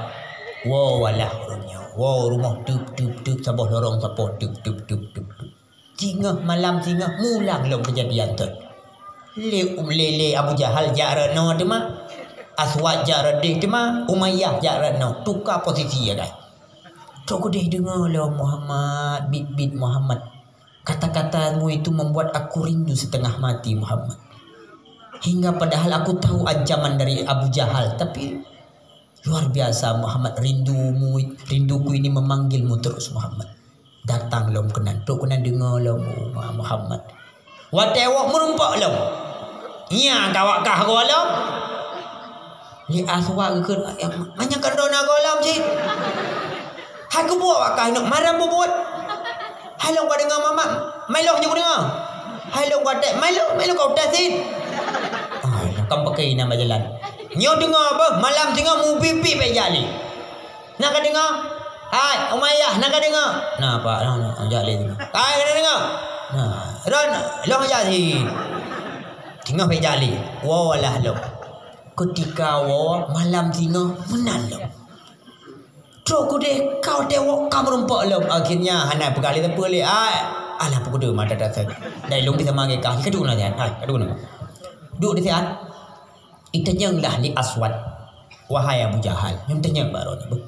Woe walah ureuëng nyoe. Woe rumoh tup, tup, tup, saboh lorong sapoh tup, tup, tup, tup, tup. Singoh malam singoh mulang lom keujadian teuk. Lé, lé, lé Abu Jahal jak rot noe teuma. Aswad jak rot deh teuma. Umayyah jak rot noe. Tuka posisi ya kan. Trok keudeh deungoe lom Muhammad, bit-bit Muhammad. Kata-katamu itu membuat aku rindu setengah mati Muhammad. Hingga padahal aku tahu ancaman dari Abu Jahal, tapi Luar biasa Muhammad, rindumu, rinduku ini memanggilmu terus Muhammad. Datang lom keunan, trok keunan deungoe lom, oh, Muhammad. Watèe woe meurumpok lom. Nya ka wak kah goe lom. Lé Aswad geukheun, "Manyang kan droeneuh goe lom cit." Hai keubuet wak kah inong, maram bubuet. Hai lôn ka deungoe mamak, mai lôn nyoe deungoe. Hai lôn ka tét, mai lôn, mai lôn ka utai cit. Ah, kan pakai nama jalan. Nyoe deungoe beuh, malam singoh mubi-bi bèk jak lé. Na ka deungoe? Hai, Umayyah, na ka deungoe? Na, Pak, na, na, jak lé deungoe. Hai, na deungoe? Na, ron, lôn jak sit. Singoh bèk jak lé. Woe lah lom. Keutika woe, malam singoh, meunan lom. Trok keudeh, ka watèe woe ka meurumpok lom. Akhirnya, hana peugah lé sapeue lé. Hai, alah, peukudu mata dasar. Dai lôn bisa magai kah. Ka duek na siat. Hai, ka duek na. Duek di siat. Itanyong lah lé Aswad, "Wahai Abu Jahal," nyoe tanyong bak droeneuh,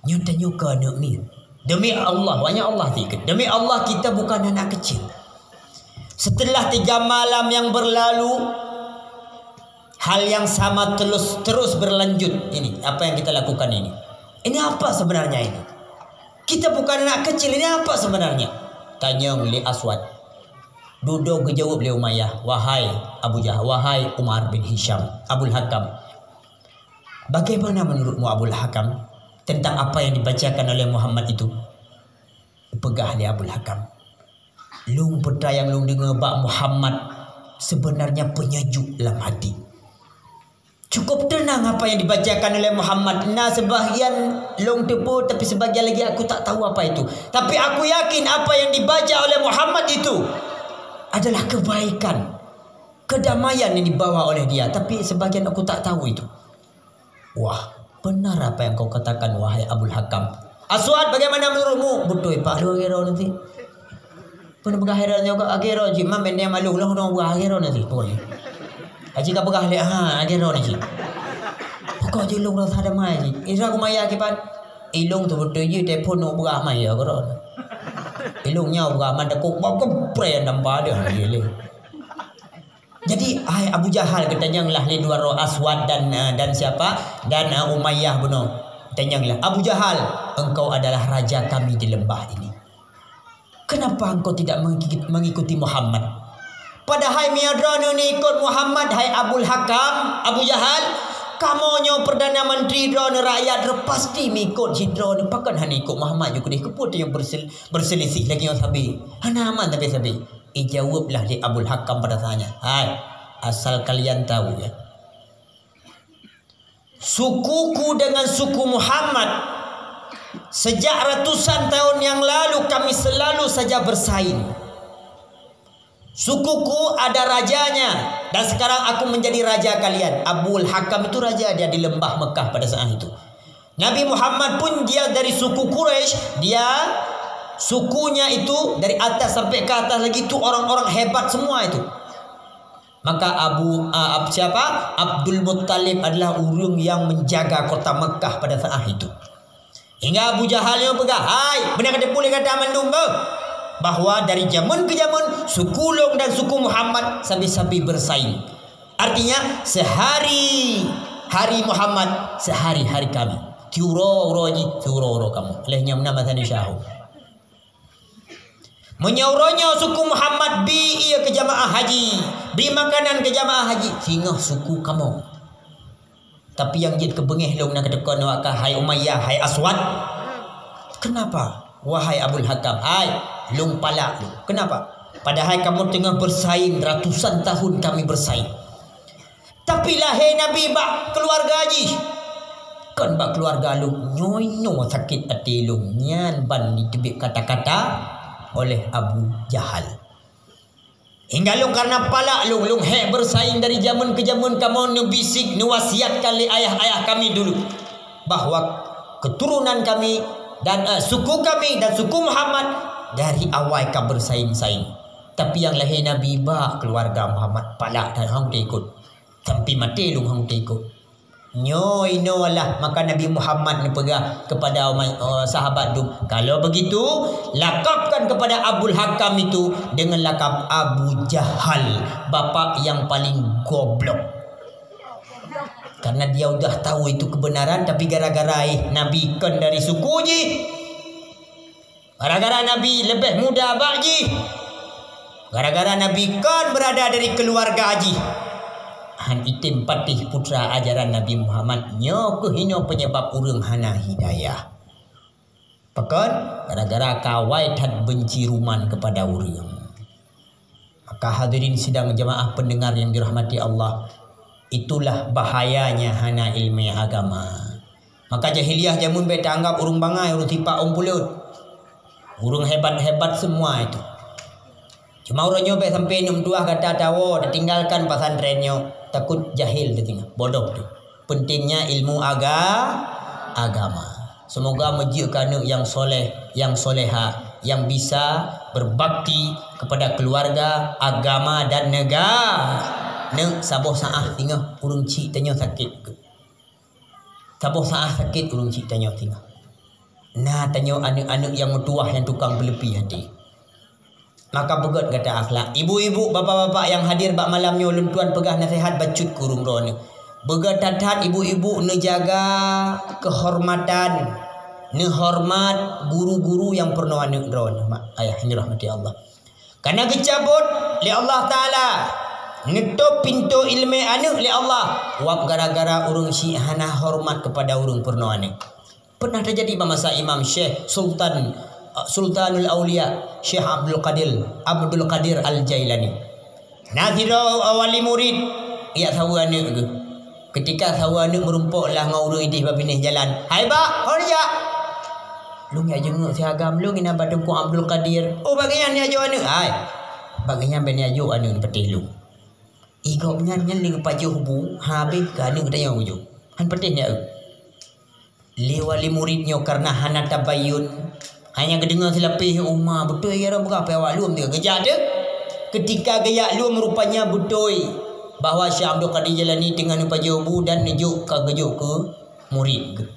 "Nyoe tanyoe keu aneuk miet?" "Demi Allah," wanya Allah sikit. "Demi Allah, kita bukan anak kecil. Setelah tiga malam yang berlalu, hal yang sama terus, terus berlanjut ini, apa yang kita lakukan ini. Ini apa sebenarnya ini? Kita bukan anak kecil, ini apa sebenarnya?" Tanyong lé Aswad. Dudoe geujaweueb lé Umayyah, "Wahai Abu Jah-, wahai Umar bin Hisham, Abul Hakam, bagaimana menurutmu, Abul Hakam, tentang apa yang dibacakan oleh Muhammad itu?" Peugah lé Abul Hakam, "Lôn peue nyang lôn deungoe bak Muhammad sebenarnya penyejuk lam hati. Cukup tenang apa yang dibacakan oleh Muhammad. Na sebahagian lôn teupeue, tapi sebahagian lagi aku tak tahu apa itu. Tapi aku yakin apa yang dibaca oleh Muhammad itu adalah kebaikan, kedamaian yang dibawa oleh dia. Tapi sebahagian aku tak tahu itu." "Wah, benar apa yang kau katakan, wahai Abul Hakam." "Aswad, bagaimana menurutmu?" "Beutôi, Pak, lôn agèe droeneuh sit." Peue neupeugah agèe droeneuh nyoe, agèe droeneuh cit, man bèk neumalu, lôn, lôn peugah agèe droeneuh cit, pokoknya. Aci ka peugah lé, ha, agèe droeneuh cit. Pokok jih lôn rasa damai cit. Indra Umayyah kiban, ilôn teubeutôi jih, telepon nyoe peugah Umayyah keudroe. Ilôn nyoe peugah man takot, bak keupreh dan pada lé. Jadi, hai Abu Jahal, geutanyong lah lé dua droe Aswad dan, eh, dan siapa? Dan, eh, Umayyah bunoe. Tanyong lah, "Abu Jahal, engkau adalah raja kami di lembah ini. Kenapa engkau tidak mengiki-, mengikuti Muhammad? Padahai meunyoe droeneuh neuikot Muhammad, hai Abul Hakam, Abu Jahal, kamoe nyoe Perdana Menteri droeneuh, rakyat droe pasti meuikot cit droeneuh. Pakon hana ikot Muhammad ju keudeh? Keupeue tanyoe bersel-, berselisih lagèe nyoe sabe? Hana aman sabe-sabe." Ijaweueb lah lé Abul Hakam pada saat nyan, "Hai, asal kalian tahu ya, sukuku dengan suku Muhammad sejak ratusan tahun yang lalu kami selalu saja bersaing. Sukuku ada rajanya dan sekarang aku menjadi raja kalian." Abul Hakam itu raja dia di lembah Mekah pada saat itu. Nabi Muhammad pun dia dari suku Quraisy, dia sukunya itu dari atas sampai ke atas lagi itu orang-orang hebat semua itu. Maka Abu, ah, Ab-, siapa? Abdul Muttalib adalah ureueng yang menjaga kota Mekah pada saat itu. Hingga Abu Jahal nyoe peugah, "Hai, beuna ka teupeue lé gata mandum beuh, bahwa dari jameun keu jameun, suku lôn dan suku Muhammad sabe-sabe bersaing. Artinya, sehari hari Muhammad, sehari hari kami. Siuroe-uroe jih, siuroe-uroe kamoe." Lheueh nyan meunan masa Indonesia. Meunyoe uroe nyoe suku Muhammad bi ié keu jamaah haji, bi makanan keu jamaah haji, singoh suku kamoe. Tapi nyang jeuet keu beungéh lôn na kateupeue nyoe ka, hai Umayyah, hai Aswad. Kenapa? Wahai Abul Hakam, hai, lôn palak lôn. Kenapa? Padahai kamoe teungoh bersaing ratusan tahun kami bersaing. Tapi lahé Nabi bak keuluwarga jih, kon bak keuluwarga lôn. Nyoe-nyoe sakét até lôn nyan ban jiteubiet kata-kata oleh Abu Jahal. Hingga lôn kareuna palak lôn, lôn hék bersaing dari jameun keu jameun kamoe neubisik, neuwasiatkan lé ayah-ayah kami dulu bahwa keturunan kami dan, eh, suku kami dan suku Muhammad dari awai ka bersaing-saing. Tapi nyang lahé Nabi bak keuluwarga Muhammad palak dan hana ikot. Sampai maté lôn hana ikot. Nyoe inoe lah maka Nabi Muhammad neupeugah kepada umat, eh, sahabat dum, "Kalau begitu, lakabkan kepada Abul Hakam itu dengan lakab Abu Jahal, bapak yang paling goblok." Karena dia udah tahu itu kebenaran, tapi gara-gara, eh, Nabi kon dari suku jih, gara-gara Nabi leubeh muda bak jih, gara-gara Nabi kon berada dari keluarga jih, han item patéh putra ajaran Nabi Muhammad, nyoe keuh inoe penyebab ureuëng hana hidayah. Pakon? Gara-gara ka awai that benci ruman kepada ureuëng. Maka hadirin sidang jemaah pendengar yang dirahmati Allah, itulah bahayanya hana ilmu agama. Maka jahiliyah jameun bék taanggap ureuëng bangai, ureuëng sipak ôn puleut. Ureuëng hebat-hebat semua itu. Cuma uroe nyoe bék sampai neuk meutuah gata tawoe, tatinggalkan pesantren nyoe, takut jahil teuh singoh, bodoh teuh. Pentingnya ilmu aga-, agama. Semoga meujeuet keu aneuk nyang soleh, nyang soleha, nyang bisa berbakti kepada keluarga, agama dan negara. Neuk saboh saah singoh ureuëng chik tanyoe sakét. Saboh saah sakét ureuëng chik tanyoe singoh. Na tanyoe aneuk-aneuk nyang meutuwah nyang tukang peuleupie até. Maka beugét gata akhlak. Ibu-ibu, bapak-bapak nyang hadir bak malam nyoe, ulôn tuan peugah naseuhat bacut keu ureuëng droeneuh. Beugét that-that ibu-ibu neujaga keuhormatan, neuhoreumat guru-guru nyang peurunoe aneuk droeneuh, mak ayah nyang dirahmati Allah. Kana geucabot lé Allah Taala, neutôb pintoe iéleumé aneuk lé Allah, wab gara-gara ureuëng chik hana horeumat keupada ureuëng peurunoe aneuk. Pernah teujadi bak masa Imam Syekh Sultan, Sultanul Aulia, Syekh Abdul Qadir, Abdul Qadir Al-Jailani. Na sidroe wali murit, jak saweue aneuk geuh. Keutika saweue aneuk meurumpok lah ngon ureuëng idéh bak binéh jalan. "Hai bak, ho neujak?" "Lôn jak jenguk si agam lôn inan bak Teungku Abdul Qadir." "Oh, bak gobnyan neujak jok aneuk?" "Hai, bak gobnyan bèk neujak jok aneuk, patéh lôn." Ih, gobnyan nyan lé geupajoh bu, habéh keu aneuk geutanyoe geujok. Han patéh neujak eu. Lé wali murit nyoe kareuna hana tabayun, hanya geudeungoe silapéh, "Oh ma, beutôi ya, ureuëng peugah pih awak lôn," geujak deuh. Keutika geujak lom, rupanya beutôi bahwa Syekh Abdul Qadir Jailani teungoh neupajoh bu dan neujok ka geujok keu murit geuh.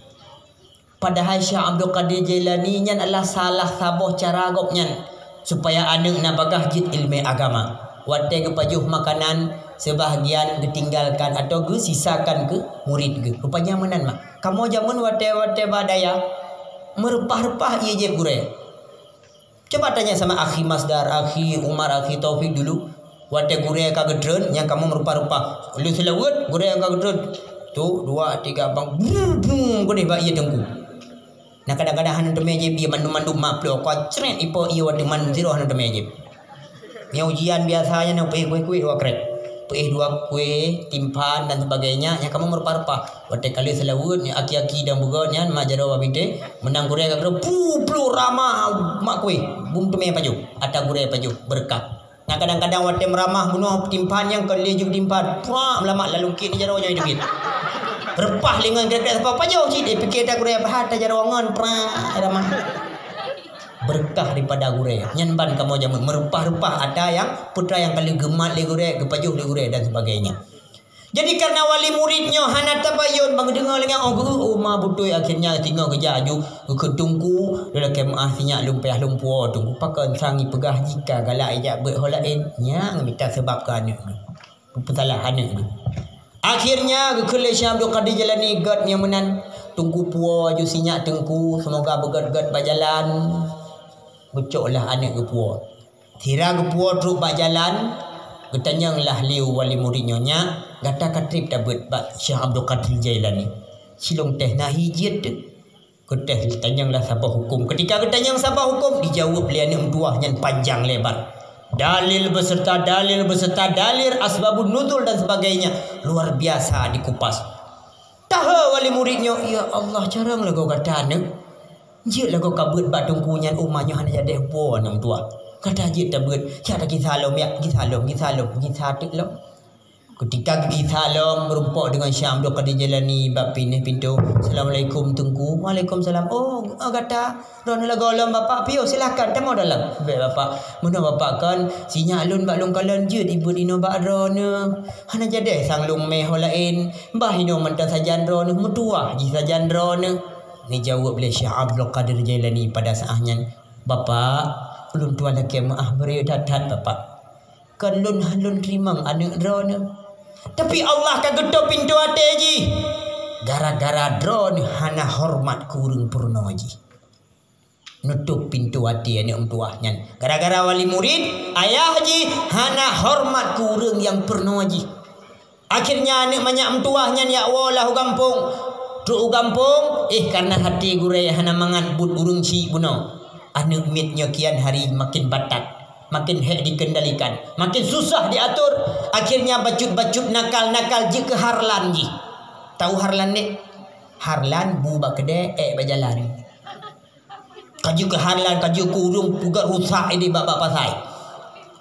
Padahai Syekh Abdul Qadir Jailani nyan adalah salah saboh cara gobnyan supaya aneuk na bagaih jeuet iéleumé agama. Watée geupajoh makanan, seubahagian geutinggalkan atawa geusisakan keu murit geuh. Rupanya meunan mak. Kamoe jameun watée-watée bak dayah, meureupah-reupah ié jieb gurée. Coba tanya sama akhi Masdar, akhi Umar, akhi Taufik dulu. Watée gurée ka geutreun, nyang kamoe meureupah-reupah. Lheueh seulaweuet, gurée ka geutreun. Tu, dua, tiga, bang. Brum, brum, keudeh bak ié teungku. Nah, kadang-kadang hana teumé jieb ié mandum-mandum mak ploh. Ka cret ipo ié watée mandum sidroe hana teumé jieb. Nyang ujian biasa nyan peuéh kueh-kueh dua krek. Peuéh dua kueh, timphan dan sebagainya, nyang kamoe meureupah-reupah. Watée ka lheueh seulaweuet, nyang aki-aki dan beugöt nyan, mak jaroe bak bintéh, meunang gurée ka keudroe, pu, ploh rama mak kueh, bum teumé pajoh, ata gurée pajoh, beureukat. Nah, kadang-kadang watée meuramah bunoe timphan nyang kon lé jeuem timphan, prak meulamat lam lungkiet ni jaroe nyoe teubiet. Reupah lé ngon krek-krek sapo pajoh cit, eh, pike ata gurée pahat ata jaroe ngon, prak ramah. Beureukat daripada gurée. Nyan ban kamoe jameun meureupah-reupah ata nyang putra nyang ka lheueh geumat lé gurée, geupajoh lé gurée dan sebagainya. Jadi, kareuna wali murit nyoe hana tabayun, ban geudeungoe lagée, oh, geu-, oh, ma beutôi, akhirnya singoh geujak aju geukheun teungku, lôn lakée meuáh sinyak lôn payah lôn puwoe teungku. Pakon sang ipeugah jika galak ijak beuet ho laén, nyang mita seubab keu aneuk geuh. Peupeusalah aneuk geuh. Akhirnya geukheun lé Syekh Abdul Qadir Jailani gét nyang meunan, teungku puwoe aju sinyak teungku, seumoga beugét-gét bak jalan. Geucok lah aneuk geupuwoe. Sira geupuwoe trok bak jalan, geutanyong lah lé wali murit nyoe, "Nyak, gata ka treb tabeuet bak Syekh Abdul Qadir Jailani? Silong teuh na hi jeuet teuh?" Geutanyong lah saboh huköm. Keutika geutanyong saboh huköm, dijaweueb lé aneuk meutuwah nyan panjang lebar. Dalil beserta dalil beserta dalil asbabun nuzul dan sebagainya, luar biasa dikupas. Tahe wali murit nyoe, "Ya Allah, carông lagoe gata aneuk. Jeuet lagoe kabeuet bak teungku nyan, uma nyoe hana jadeh buet aneuk meutuwah. Gata jeuet tabeuet, jak tagisa lom, jak gisa lom, gisa lom, gisa teuk lom." Keutika geugisa lom, meurumpok deungon Syekh Abdul Qadir Jailani bak binéh pintoe. "Assalamualaikum, Teungku." "Waalaikumsalam." "Oh, gata droeneuh lagoe lom, Bapak?" "Piôh, silakan, tamong dalam." "Bèk, Bapak." "Meunoe, Bapak, kon sinyak lôn bak lôn kalon jeuet ibeuet inoe bak droeneuh. Hana jadeh sang lôn mè ho laén." Bah inoe mantong sajan droeneuh, meutuwah jih sajan droeneuh. Neujaweueb lé Syekh Abdul Qadir Jailani pada saat nyan, "Bapak, ulôn tuan lakée meuáh beureukat that-that, Bapak. Kon lôn hana lôn teurimong aneuk droeneuh. Tapi Allah ka geutôp pintoe até jih. Gara-gara droeneuh hana horeumat keu ureuëng peurunoe jih. Neutôp pintoe até aneuëk meutuwah nyan. Gara-gara wali murid, ayah jih hana horeumat keu ureuëng nyang peurunoe jih. Akhirnya aneuëk manyak meutuwah nyan jak woe lah u gampông. Trok u gampông, éh, kareuna até gurée hana mangat buet ureuëng chik bunoe. Aneuëk miet nyoe kian hari makin batat, makin hék dikeundalikan, makin susah diatur. Akhirnya bacut-bacut nakal-nakal jeuet keu Harlan jih. Tahu Harlan, Nek? Harlan bu bak keudè, ék bak jalan. Ka jeuet keu Harlan, ka jeuet keu ureuëng peugah rusak idéh bak, bak pasai.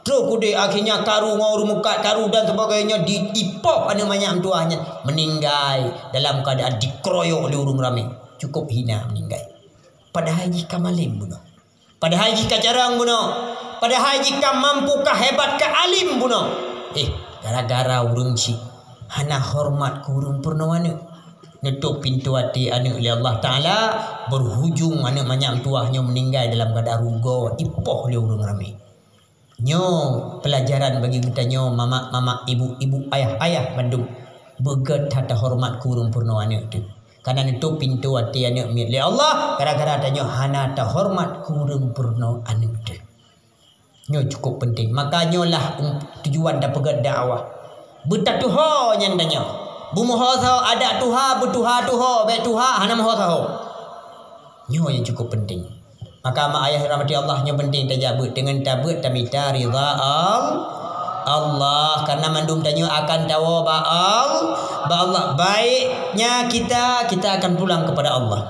Trok keudéh akhirnya karu ngon ureuëng mukat karu dan sebagainya di, dipoh aneuëk manyak meutuwah nyan meuninggai dalam keuadaan dikeroyok lé ureuëng ramé. Cukup hina meuninggai. Padahai jih ka malém bunoe. Padahai jih ka carông bunoe. Padahai jih ka mampu, ka hebat, ka alim bunoe. Éh, gara-gara ureuëng chik hana horeumat keu ureuëng peurunoe aneuëk. Neutôp pintoe até aneuëk lé Allah Taala, berujung aneuëk manyak meutuwah nyoe meuninggai dalam keuadaan rugoe, dipoh lé ureuëng ramé. Nyoe peulajaran bagi geutanyoe mamak-mamak, ibu-ibu, ayah-ayah mandum. Beugét that tahoreumat keu ureuëng peurunoe aneuëk teuh. Kareuna neutôp pintoe até aneuëk miet lé Allah, gara-gara tanyoe hana tahoreumat keu ureuëng peurunoe aneuëk teuh. Nyoe cukup penting. Maka nyoe lah, um, tujuan tapeugét dakwah. Beutatuho nyan tanyoe. Beumeuho saho adat tuha, beutuha-tuho, bék tuha hana meuho saho. Nyoe nyang cukup penting. Maka mak ayah rahmati Allah, nyoe penting tajak beuet. Deungon tabeuet tamita ridha Al-, Allah. Karena mandum tanyoe akan tawoe bak Al-, bak Allah. Baiknya kita, kita akan pulang kepada Allah.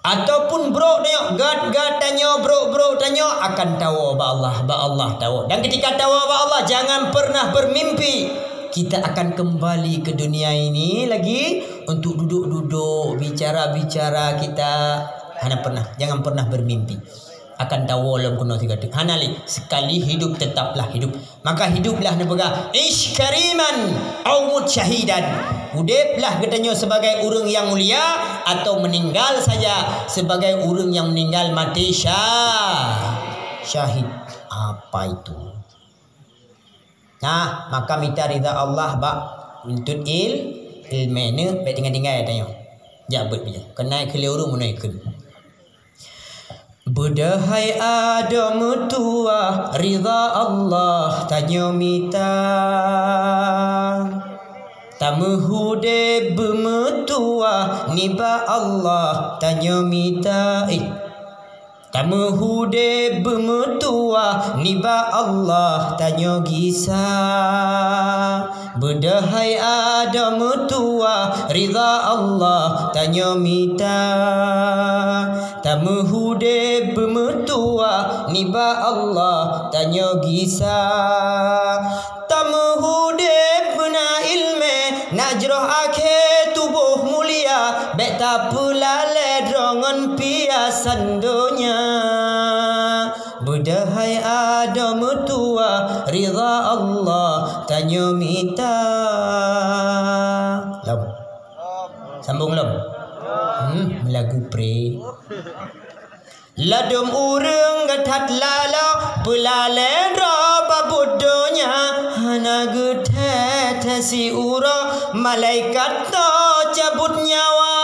Ataupun brok tanyoe, gét-gét tanyoe, brok-brok tanyoe akan tawoe bak Allah, bak Allah tawoe. Dan ketika tawoe bak Allah, jangan pernah bermimpi kita akan kembali ke dunia ini lagi untuk duduk-duduk, bicara-bicara kita. Hana pernah, jangan pernah bermimpi akan tawoe lom keunoe sigoe teuk. Hana lé, sekali hidup tetaplah hidup. Maka hiduplah neupeugah, "Ish kariman au mut syahidan." Udeblah geutanyoe sebagai ureuëng nyang mulia atau meninggal saja sebagai ureuëng nyang meninggal maté sya-, syahid. Apa itu? Nah, maka mita ridha Allah bak nuntut il-, ilmu ni, bék tinggai-tinggai tanyoe. Jak beuet bijéh. Keunae keu lé ureuëng meunoe kheun. Beudôh hai adoe meutuwah, ridha Allah tanyoe mita. Tameuhudeb beumeutuwah nibak Allah tanyoe mita. Eh, Tameuhudeb beumeutuwah nibak Allah tanyoe gisa. Beudôh hai adoe meutuwah, ridha Allah tanyoe mita. Tameuhudeb beumeutuwah nibak Allah tanyoe gisa. Tameuhudeb beuna iéleumé, na jroh akhé tuboh mulia, bék tapeulalée droe ngon piasan donya. Beudôh hai adoe meutuwah, ridha Allah tanyoe mita. Lom. Sambung lom. Hmm, meulagu pre. Ladôm ureuëng geutat lalo, peulalée droe bak buet donya, hana geuthée-thée siuroe, malaikat toh cabot nyawa.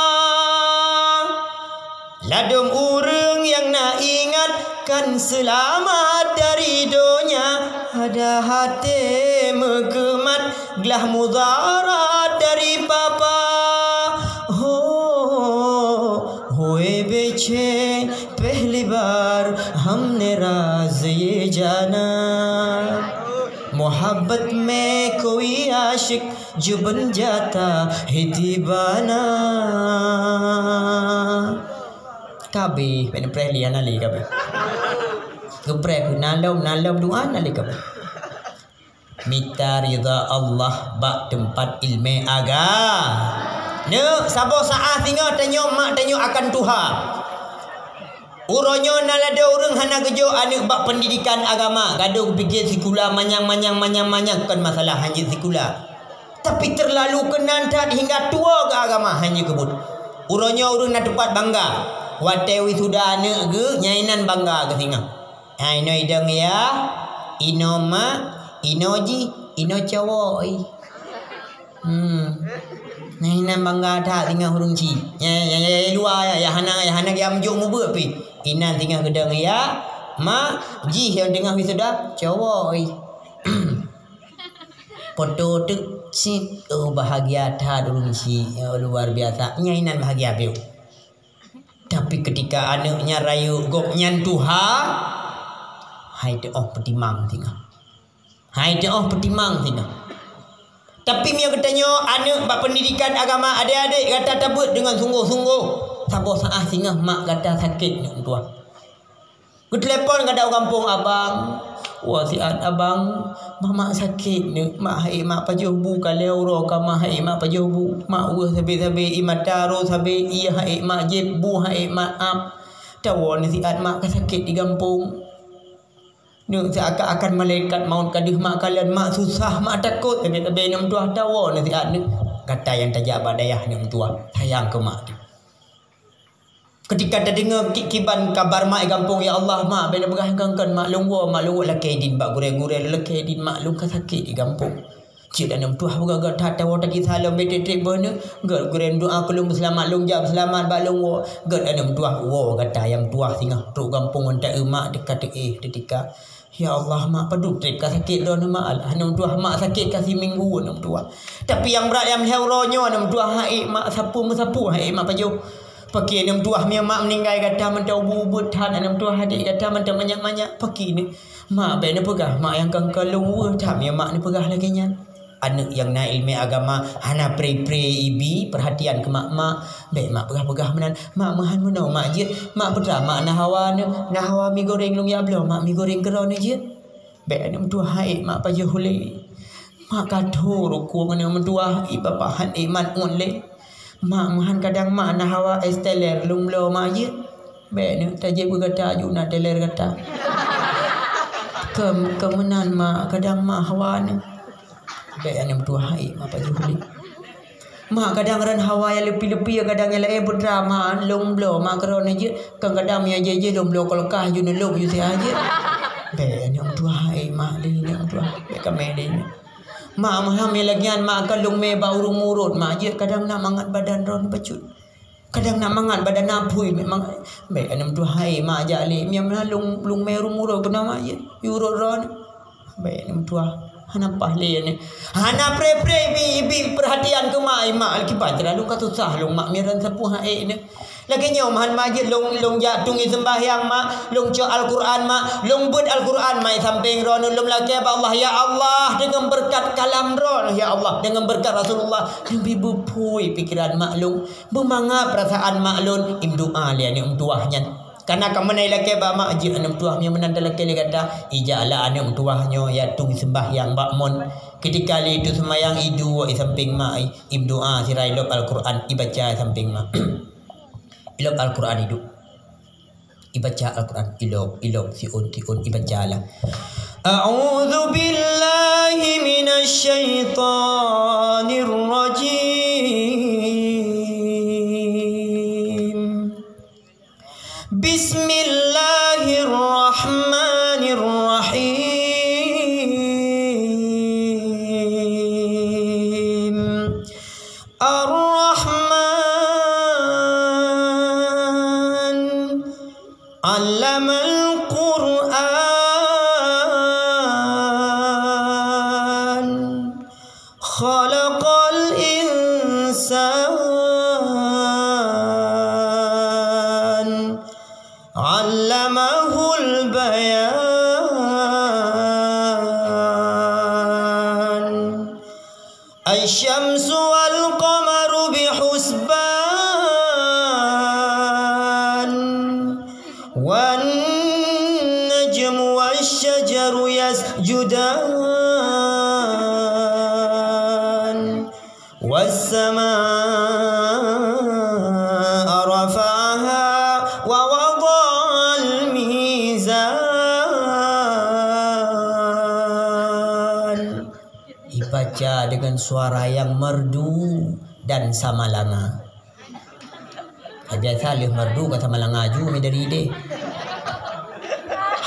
Ladôm ureuëng nyang na ingat kan seulamat dari donya, ada até meukeumat glah mudarat dari papa. Ho, hoe beucé, pehli bar hamne raz ye jana. Muhabbat me koi ashik juban jata hiti bana. Kabeh, pehli hana lé kabeh. Geupreh keu nalom, nalom dua hana lé kabeh. Mita ridha Allah bak teumpat iéleumé aga. Neuk, saboh saát singoh tanyoe mak tanyoe akan tuha. Uroe nyoe na ladôm ureuëng hana geujok aneuëk bak peundidikan agama, gadôh geupiké sikula manyang, manyang, manyang, manyang kon masalah hanjeuet sikula. Tapi teurlalu keunan that hingga tuwoe geuagama hanjeuet keubuet. Uroe nyoe ureuëng na teumpat bangga. Watée wisuda aneuëk geuh, nyan inan bangga geuh singoh. Hai inoe idong yah, inoe mak, Inoe jih, inoe cowok, ih. Hmm. Nah, inan bangga that singoh ureueng chik. Ya, ya, ya, ya, luwa ya, ya hana, ya hana geujak meujok mubeut pih. Inan singoh geudong ya, ma, jih nyang teungoh wisuda, cowok, ih. Foto teuk cit, oh, bahagia that ureueng chik. Ya, luar biasa. Nyan inan bahagia bacut. Tapi ketika aneuk nyan rayeuk gobnyan tuha, hai teu'oh peutimang singoh. Hai teu'oh peutimang singoh. Tapi meunyoe geutanyoe aneuk bak pendidikan agama, adék-adék gata tabeuet deungon sunggoh-sunggoh, saboh saát singoh mak gata sakét neuk meutuah. Geutelepon gata u gampông, "Abang, woe siat abang, mamak sakét neuk, mak hai mak pajoh bu ka lhèe uroe ka mak hai mak pajoh bu, mak weueh sabé-sabé, ie mata rô sabé, ie hai mak jieb, bu hai mak ap. Tawoe neuk siat mak ka sakét di gampông." Neuk seakan-akan malaikat maut ka deuh mak kalon, mak susah, mak takot, sabé-sabé neuk meutuah, tawoe neuk siat neuk. Gata nyang tajak bak dayah neuk meutuah, sayang keu mak teuh. Ketika tadeungoe ki-, kiban kabar mak di gampông, "Ya Allah, mak, bèk neupeugah keu kon, mak lôn woe, mak lôn woe." Lakèe idin bak gurèe-gurèe, lakèe idin, "Mak lôn ka sakét di gampông." Jeuet aneuk meutuah peugah, "Gata tawoe tagisa lom, bèk trép-trép beuh neuk." Gèt gurèe meudoa keu lôn beuseulamat, lôn jak beuseulamat bak lôn woe. Gèt aneuk meutuah, woe gata nyang meutuah singoh trok gampông ngon taeu mak teuka teuéh teutika. "Ya Allah, mak, padub trép ka sakét droeneuh, mak." Alah, aneuk meutuah, mak sakét ka siminggu aneuk meutuah. Tapi nyang brat nyang lhèe uroe nyoe aneuk meutuah, hai mak sapeue meusapeue, hai mak pajoh. Pakri aneuk meutuah, meunyoe mak meuninggai gata mantong ubit-ubit that aneuk meutuah, adék gata mantong manyak-manyak. Pakri neuk, mak bèk neupeugah mak nyang kon-kon lôn weueh that meunyoe mak neupeugah lagèe nyan. Aneuk nyang na ileumèe agama hana pré-pré ibi peurhatian keu mak-mak. Bèk mak peugah-peugah meunan, "Mak meuhan meunoe mak jeuet, mak peue teuma mak na hawa neuh, na hawa mi goreng lôn jak bloe mak mi goreng keu droeneuh jeuet." Bèk aneuk meutuah, hai mak pajoh lé. Mak ka tho rukung aneuk meutuah, ié bapahan ié mat ngon lé. Mak meuhan kadang mak na hawa ès teler lôn bloe mak jeuet. Bèk neuk tajép keu gata aju na teler gata. Keu, keu meunan mak, kadang mak hawa neuh. Bèk aneuk meutuah hai mak pajoh lé. Mak kadang rot hawa nyang leupie-leupie, kadang nyang laén peue teuma mak lôn bloe mak keu droeneuh jeuet. Kadang-kadang meunyoe jih-jih lôn bloe kulkas ju neulôb ju siah jeuet. Bèk aneuk meutuah hai mak lé, aneuk meutuah bèk kamè lé. Mak meuhan meunyoe lagèe nyan mak ka lôn mè bak ureueng murot mak jeuet, kadang na mangat badan droeneuh bacut. Kadang na mangat badan na phui, memang bèk aneuk meutuah hai mak jak lé. Meunyoe meunan lôn, lôn mè ureueng murot keunoe mak jeuet, yue rot droeneuh. Bèk aneuk meutuah, hana paih lé aneuk. Hana pré-pré ibi, ibi peurhatian keu mak, ai mak kiban teuma lôn ka susah lôn mak, meunyoe droeneuh sapeue hai aneuk. Lagèe nyoe meuhan mak jeuet, lôn, lôn jak teungoh seumbahyang mak, lôn cok Al-Qur'an mak, lôn beuet Al-Qur'an mak i sampéng droeneuh, lôn lakèe bak Allah, "Ya Allah, deungon beureukat kalam droeneuh, ya Allah, deungon beureukat Rasulullah, neubi beuphui pikeran mak lôn." Beumangat peurasaan mak lôn, imeudoa lé aneuk meutuah nyan. Kana ka meunan ilakèe bak mak, jeuet aneuk meutuah, meunyoe meunan talakèe lé gata, ijak lah aneuk meutuah nyoe jak teungoh seumbahyang bak mon. Keutika lé teungoh seumbahyang, iduek i sampéng mak, i, imeudoa sira ilôb Al-Qur'an, ibaca i sampéng mak. Ilôb Al-Qur'an iduek. Ibaca Al-Qur'an ilôb, ilôb, siôn, siôn, ibaca lah. A'udzu billahi minasy syaithanir rajim. Bismillahirrahmanirrahim. Ar-Rahman. Allamal Qur'an. Khalaqal insan. Allamahul bayan. Asy-syamsu wal qamaru bihusban. Wan najmu wasy syajaru yasjudan. Was samaa'a rafa'aha wa wada'al mizan. Ibaca dengan suara yang merdu dan samalanga. Hai biasa lheueh merdu ka samalanga aju mi dari idéh.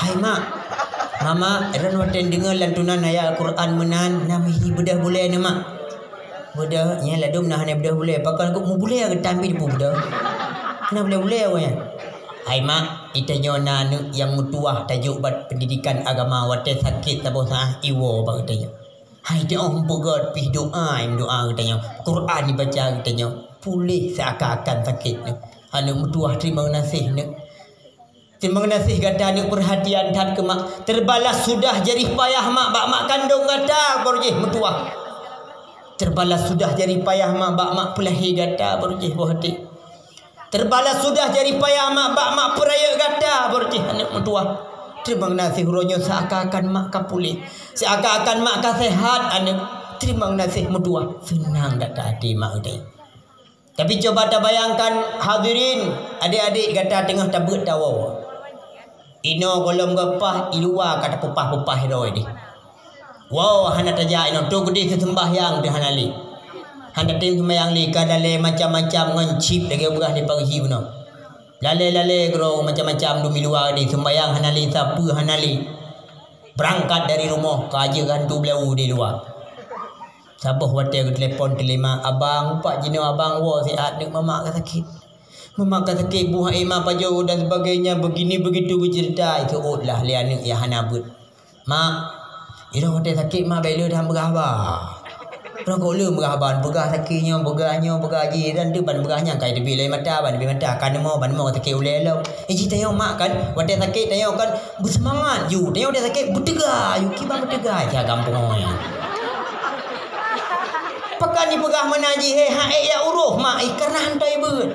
Hai mak, "Mama, droen watèe deungoe lantunan ayat Al-Quran meunan, na meuhi beudôh bulèe neuh, Mak." "Beudôh, nyan ladôm na hana beudôh bulèe. Pakon keuh mubulèe geutam pih dipeubudôh. Hana bulèe-bulèe awaknyan." "Hai, Mak, geutanyoe na aneuk nyang meutuwah tajok bak pendidikan agama, watèe sakét saboh saát iwoe bak geutanyoe. Hai, teuh meupeugöt pih doa, meudoa geutanyoe. Quran ibaca geutanyoe. Puléh seakan-akan sakét neuh. Aneuk meutuwah, teurimong geunaséh neuh. Teurimong geunaséh gata neuk peurhatian that keu mak. Terbalas sudah jerih payah mak bak mak kandong gata baru jih meutuwah. Terbalas sudah jerih payah mak bak mak peulahé gata baru jih boh até. Terbalas sudah jerih payah mak bak mak peurayeuk gata baru jih aneuk meutuwah. Teurimong geunaséh uroe nyoe seakan-akan mak ka puléh, seakan-akan mak ka seuhat aneuk. Teurimong geunaséh meutuwah, seunang gata até mak geutanyoe. Tapi cuba tabayangkan, hadirin, adék-adék gata teungoh tabeuet tawoe. Inoe gohlom geupaih, i luwa ka tapeupah-peupah droe deh. Woe, hana tajak inoe, trok keudeh teuseumbahyang teuh hana lé. Hana tem seumbahyang lé, ka lalé macam-macam ngon chip lagèe beurah di pagi bunoe. Lalé-lalé keudroe macam-macam dum i luwa deh, seumbahyang hana lé, sapeue hana lé. Beurangkat dari rumoh, ka jeuet hantu beuleue di luwa. Saboh watèe geutelepon teulima, "Abang, upat jinoe abang woe siat, neuk mamak ka sakét. Mamak ka sakét, buh aé ma pajoh dan sebagainya, begini begitu geuceurita." Iseuôt lah lé aneuk nyang hana beuet. "Mak, iroh watèe sakét mak bèk lé that peugah haba. Roh kok lé peugah haba, peugah sakét nyoe, peugah nyoe, peugah jih, dan deuh ban peugah nyan ka iteubiet lé mata, ban iteubiet mata, kan neumo, ban neumo sakét ulèe lom." Eh, jih tanyoe mak kan, watèe sakét tanyoe kan, beuseumangat ju. Tanyoe watèe sakét beuteuga ju, kiban beuteuga ija gampông nyan. Pakon ipeugah meunan jih, eh, han ék jak uroh mak, eh, karena han toe beuet.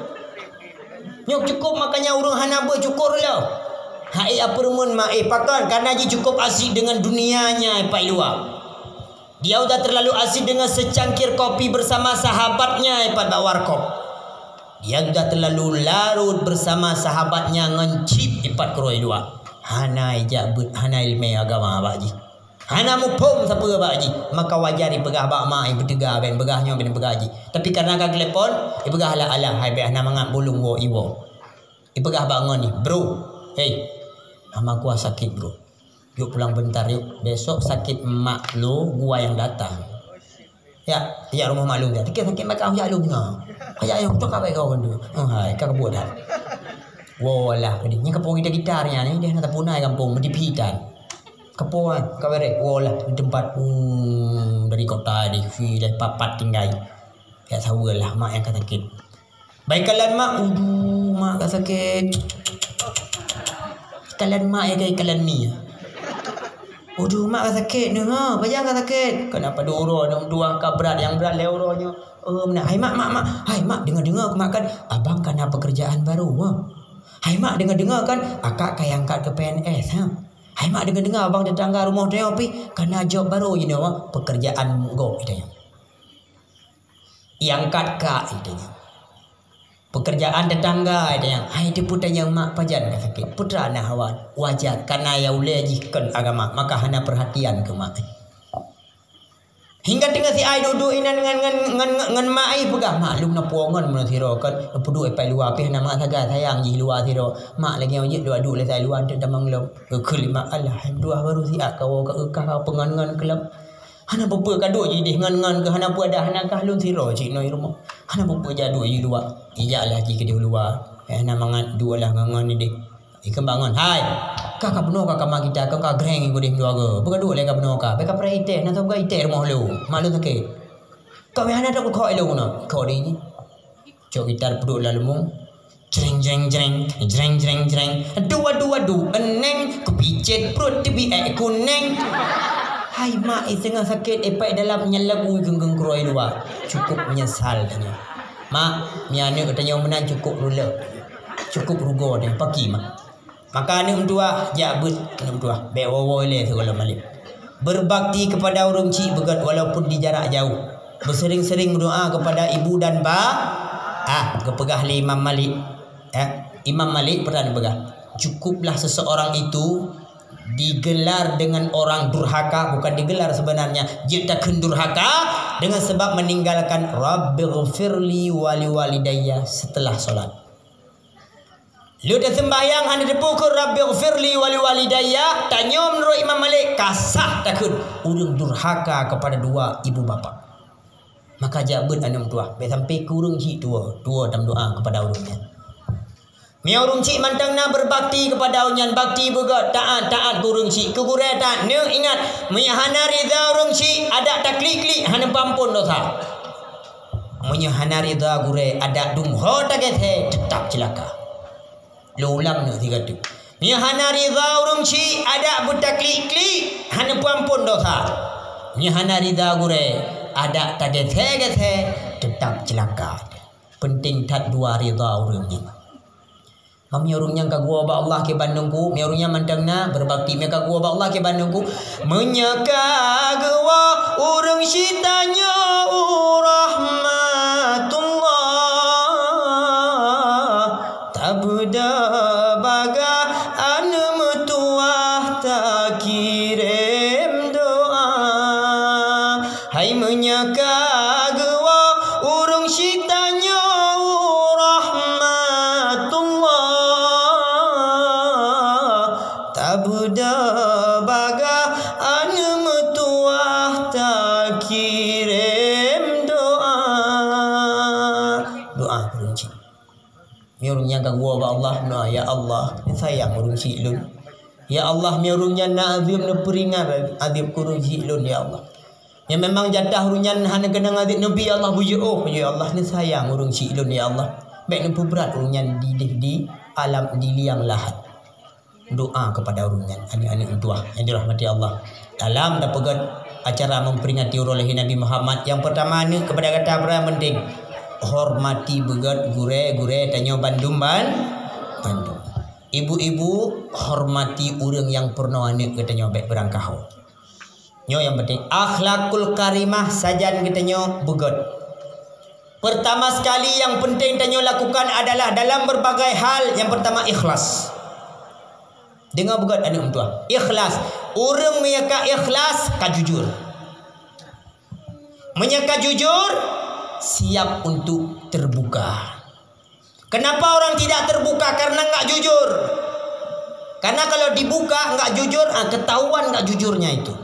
Nyoe cukôp makanya ureueng hana beuet cukôp lom. Han ék jak peureumeun mak, eh, pakon, karena jih cukôp asyik dengan dunianya, eh, pat i luwa. Dia udah terlalu asyik dengan secangkir kopi bersama sahabatnya, eh, pat bak warkop. Dia udah terlalu larut bersama sahabatnya ngon chip ipat keudroe i luwa. Hana ijak beuet, hana ileumèe agama bak jih. Hana muphom sapeue bak jih. Maka wajar ipeugah bak mak, ipeuteuga, bèk peugah nyoe, bèk peugah jih. Tapi karena ka geutelepon, ipeugah alah-alah, hai bèk hana mangat, bulông woe iwoe. Ipeugah bak ngon ni, "Bro, hei, ama gua sakét, bro." Yuk pulang bentar yuk. Besok sakit mak lu, gua yang datang. Ya, ya rumoh mak lu. Tapi sakit mak kau jak lu dengar. Kayak ayah tu kabai kau kan tu. Oh, hai, kau buat dah. Woe lah, pedih. Ni kepung kita gitar ni, dia nak punai kampung, mesti pitan. Kepung ah, kau berek. Woe lah, di tempat, hmm, dari kota di, si, dari papat tinggai. Ya, sawa lah, mak yang kata sakit. Bak ikalon mak, "Uduh, mak ka sakét." Ikalon mak ya, ka ikalon mi. "Uduh, mak ka sakét neuh, ha. Pajan ka sakét?" "Keuneuk padum uroe, neuh dua ka brat, nyang brat lhèe uroe nyoe." "Oh, meunan. Hai mak, mak, mak. Hai mak, deungoe-deungoe keu mak kan. Abang ka na pekerjaan baru, ha. Hai mak, deungoe-deungoe kan, akak ka iangkat keu P N S, ha. Hai mak, deungoe-deungoe abang tetangga rumoh tanyoe pih ka na job baru jinoe, ha. Pekerjaan gob tanyoe." Iangkat kak, itanyong. Pekerjaan tetangga, itanyong. Hai, teupeu tanyong mak pajan ka sakét. Peue teuma na hawa, wajar, karena ya ulèe jih kon agama, maka hana perhatian keu mak. Hingga teungoh si ai duek-duek inan ngon, ngon, ngon, ngon mak ai peugah, "Mak, lôn na puwoe ngon meunan sidroe kon, peuduek ipai luwa pih hana mangat sagai, sayang jih luwa sidroe. Mak, lagèe nyoe jeuet duek-duek lé sai luwa, enteuk tamong lom." Geukheun lé mak, "Alah, hai meutuwah baru siat kawoe ka, ka, ka peungon-ngon keu lom." Hana peue-peue ka duek jih deh ngon-ngon keu hana peue dah, hana kah lôn sidroe cit noe rumoh. Hana peue-peue jak duek jih luwa. Ijak lah jih keudeh luwa. Eh, hana mangat duek lah ngon-ngon ideh. Ikheun bak ngon, "Hai, kah ka bunoe ka kama kita, kah ka greng keudeh dua go. Peue ka duek lé ka bunoe ka. Bèk ka preh iteh, na saboh iteh rumoh lôn. Mak lôn sakét. Kah meuhana dak kukok ilôn keunoe." Kok deh jih. Cok gitar peuduek lam leumo. Jreng, jreng, jreng, jreng, jreng, jreng. Adu, adu, adu, eneng, kupicet pruet teubiet kuneng. Hai mak, i teungoh sakét ipai dalam nyan lagu geunggong keudroe luwa. Cukup menyesal tanyoe. Mak, mi aneuk tanyoe meunan cukup rulok. Cukup rugoe tanyoe. Paki mak. Maka aneuk meutuwah, jak beuet aneuk meutuwah. Bèk woe-woe ilèe sigohlom malèe. Berbakti kepada ureueng chik beugöt walaupun di jarak jauh. Beuseuring-seuring meudoa kepada ibu dan ba-, ah, geupeugah lé Imam Malik. Ya, Imam Malik pernah geupeugah, "Cukuplah seseorang itu digelar dengan orang durhaka, bukan digelar sebenarnya, jeuet takheun durhaka, dengan sebab meninggalkan Rabbighfirli wa liwalidayya setelah salat." Lheueh taseumbahyang hana teupeu kheun, "Rabbighfirli wa liwalidayya," tanyoe meunurot Imam Malik ka sah takheun ureueng durhaka keupada dua ibu bapak. Maka jak beuet aneuk meutuah, bèk sampoe keu ureueng chik tuwoe, tuwoe tameudoa keupada ureueng nyan. Meunyoe ureueng chik mantong na beubakti keupada ureueng nyan, bakti beugöt, taat, taat keu ureueng chik, keu gurèe taat. Neuk ingat, meunyoe hana ridha ureueng chik, adak taklik-klik, hana peuampôn dosa. Meunyoe hana ridha gurèe, adak dum ho tagèsè, teutap ceulaka. Lôn ulang neuk sigoe teuk. Meunyoe hana ridha ureueng chik, adak beutaklik-klik, hana peuampôn dosa. Meunyoe hana ridha gurèe, adak tagèsè-gèsè, teutap ceulaka. Peunteng that dua ridha ureueng nyan. Meunyoe ureueng nyan ka geuwoe bak Allah kiban Teungku, meunyoe ureueng nyan mantong na beubakti, meunyoe ka geuwoe bak Allah kiban Teungku, meunyoe ka geuwoe ureueng chik tanyoe u rahmatullah, tabeudoh bagaih aneuk meutuah takirém doa. Hai meunyoe ka geuwoe ureueng chik tanyoe u rahmatullah, tabeudoh bagaih aneuk meutuah takirém doa. Doa ureueng chik. Meunyoe ureueng nyan ka geuwoe bak Allah, na, "Ya Allah, neusayang ureueng chik lôn. Ya Allah, meunyoe ureueng nyan na azeub, neupeuringat azeub keu ureueng chik lôn, ya Allah. Nyang memang jatah ureueng nyan hana keunong azeub, neubi, ya Allah, bujiôh, ya Allah, neusayang ureueng chik lôn, ya Allah. Bèk neupeubrat ureueng nyan di, di, di alam, di liang lahat." Doa keupada ureueng nyan, aneuk-aneuk meutuah nyang dirahmati Allah. Dalam tapeugöt acara memperingati uroe lahé Nabi Muhammad, nyang peurtama neuk keupada gata peue nyang peunteng, hormati beugöt gurèe-gurèe tanyoe bandum ban-, bandum. Ibu-ibu, hormati ureueng nyang peurunoe aneuk geutanyoe, bèk beurangkaho. Nyoe nyang peunteng, akhlakul karimah sajan geutanyoe beugöt. Peurtama sekali nyang peunteng tanyoe lakukan adalah dalam berbagai hal, nyang peurtama ikhlas. Deungö beugöt aneuk meutuah, ikhlas. Ureueng meunyoe ka ikhlas, ka jujur. Meunyoe ka jujur, siap untuk terbuka. Kenapa orang tidak terbuka? Karena enggak jujur. Karena kalau dibuka, enggak jujur, ah, ketahuan enggak jujurnya itu.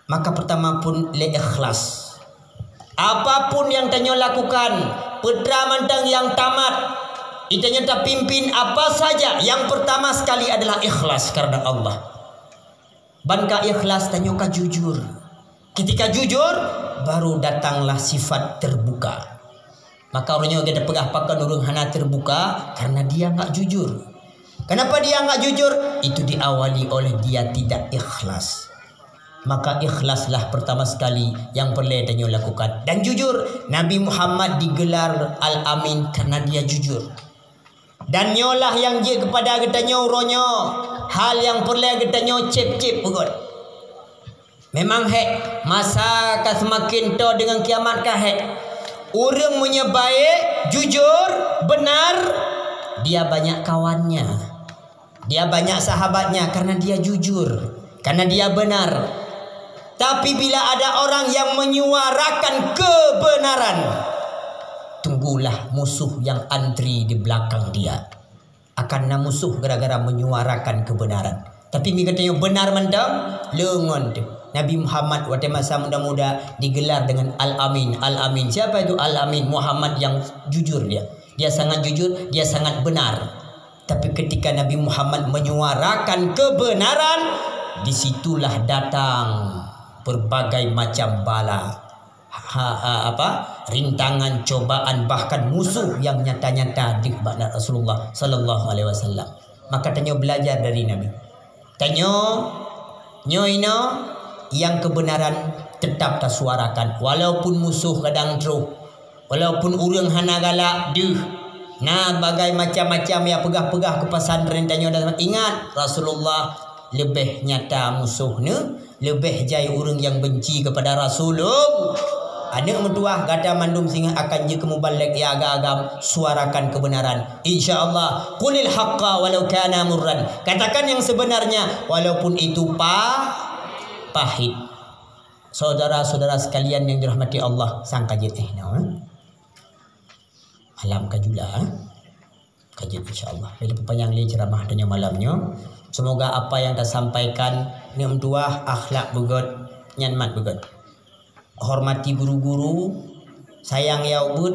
Maka pertama pun lé ikhlas. Apapun yang tanyoe lakukan, peue mantong nyang tamat, tanyoe tapimpin apa saja, yang pertama sekali adalah ikhlas karena Allah. Ban ka ikhlas, tanyoe ka jujur. Ketika jujur, baru datanglah sifat terbuka. Maka ureueng nyoe geupeugah pakon ureueng hana terbuka, karena dia enggak jujur. Kenapa dia enggak jujur? Itu diawali oleh dia tidak ikhlas. Maka ikhlaslah pertama sekali yang perlu tanyoe lakukan. Dan jujur, Nabi Muhammad digelar Al-Amin karena dia jujur. Dan nyoe lah nyang jeuet keupada geutanyoe uroe nyoe, hal nyang peureulée geutanyoe céb-céb beugöt. Memang hék, masa ka seumaken toe deungon kiamat ka hék. Ureuëng meunyoe baék, jujur, beunar, dia banyak kawannya. Dia banyak sahabatnya karena dia jujur, karena dia benar. Tapi bila ada orang yang menyuarakan kebenaran, tunggulah musuh yang antri di belakang dia. Akan na musuh gara-gara menyuarakan kebenaran. Tapi mi geutanyoe benar mantong, leungon teuh. Nabi Muhammad watée masa muda-muda digelar dengan Al-Amin. Al-Amin. Siapa itu Al-Amin? Muhammad yang jujur dia. Dia sangat jujur, dia sangat benar. Tapi ketika Nabi Muhammad menyuarakan kebenaran, di situlah datang berbagai macam bala, ha, ha, apa, rintangan, cobaan, bahkan musuh yang nyata-nyata di bak Rasulullah sallallahu alaihi wasallam. Maka tanyoe belajar dari Nabi. Tanyoe, nyoe inoe, nyang keubeunaran teutap tasuarakan, walaupun musoh kadang troh, walaupun ureuëng hana galak deuh. Na bagai macam-macam nyang peugah-peugah keu pesantren tanyoe, dan ingat, Rasulullah leubeh nyata musoh neuh, leubeh jai ureuëng nyang benci keupada Rasulullah. Aneuëk meutuwah, gata mandum singoh akan jeuet keu mubalek nyang agam-agam, suarakan keubeunaran. Insya Allah, qulil haqqa walau kana murran. Katakan yang sebenarnya, walaupun itu pa-, pahit. Saudara-saudara sekalian yang dirahmati Allah, sang ka jeuet, eh, nyoe, eh. Malam ka jula, eh. Ka jeuet, insya Allah. Jadi, peupanyang lé ceramah tanyoe malam nyoe. Semoga apa yang tasampaikan, neuk meutuah, akhlak beugöt, nyan mat beugöt. Hormati guru-guru, sayang nyang ubit,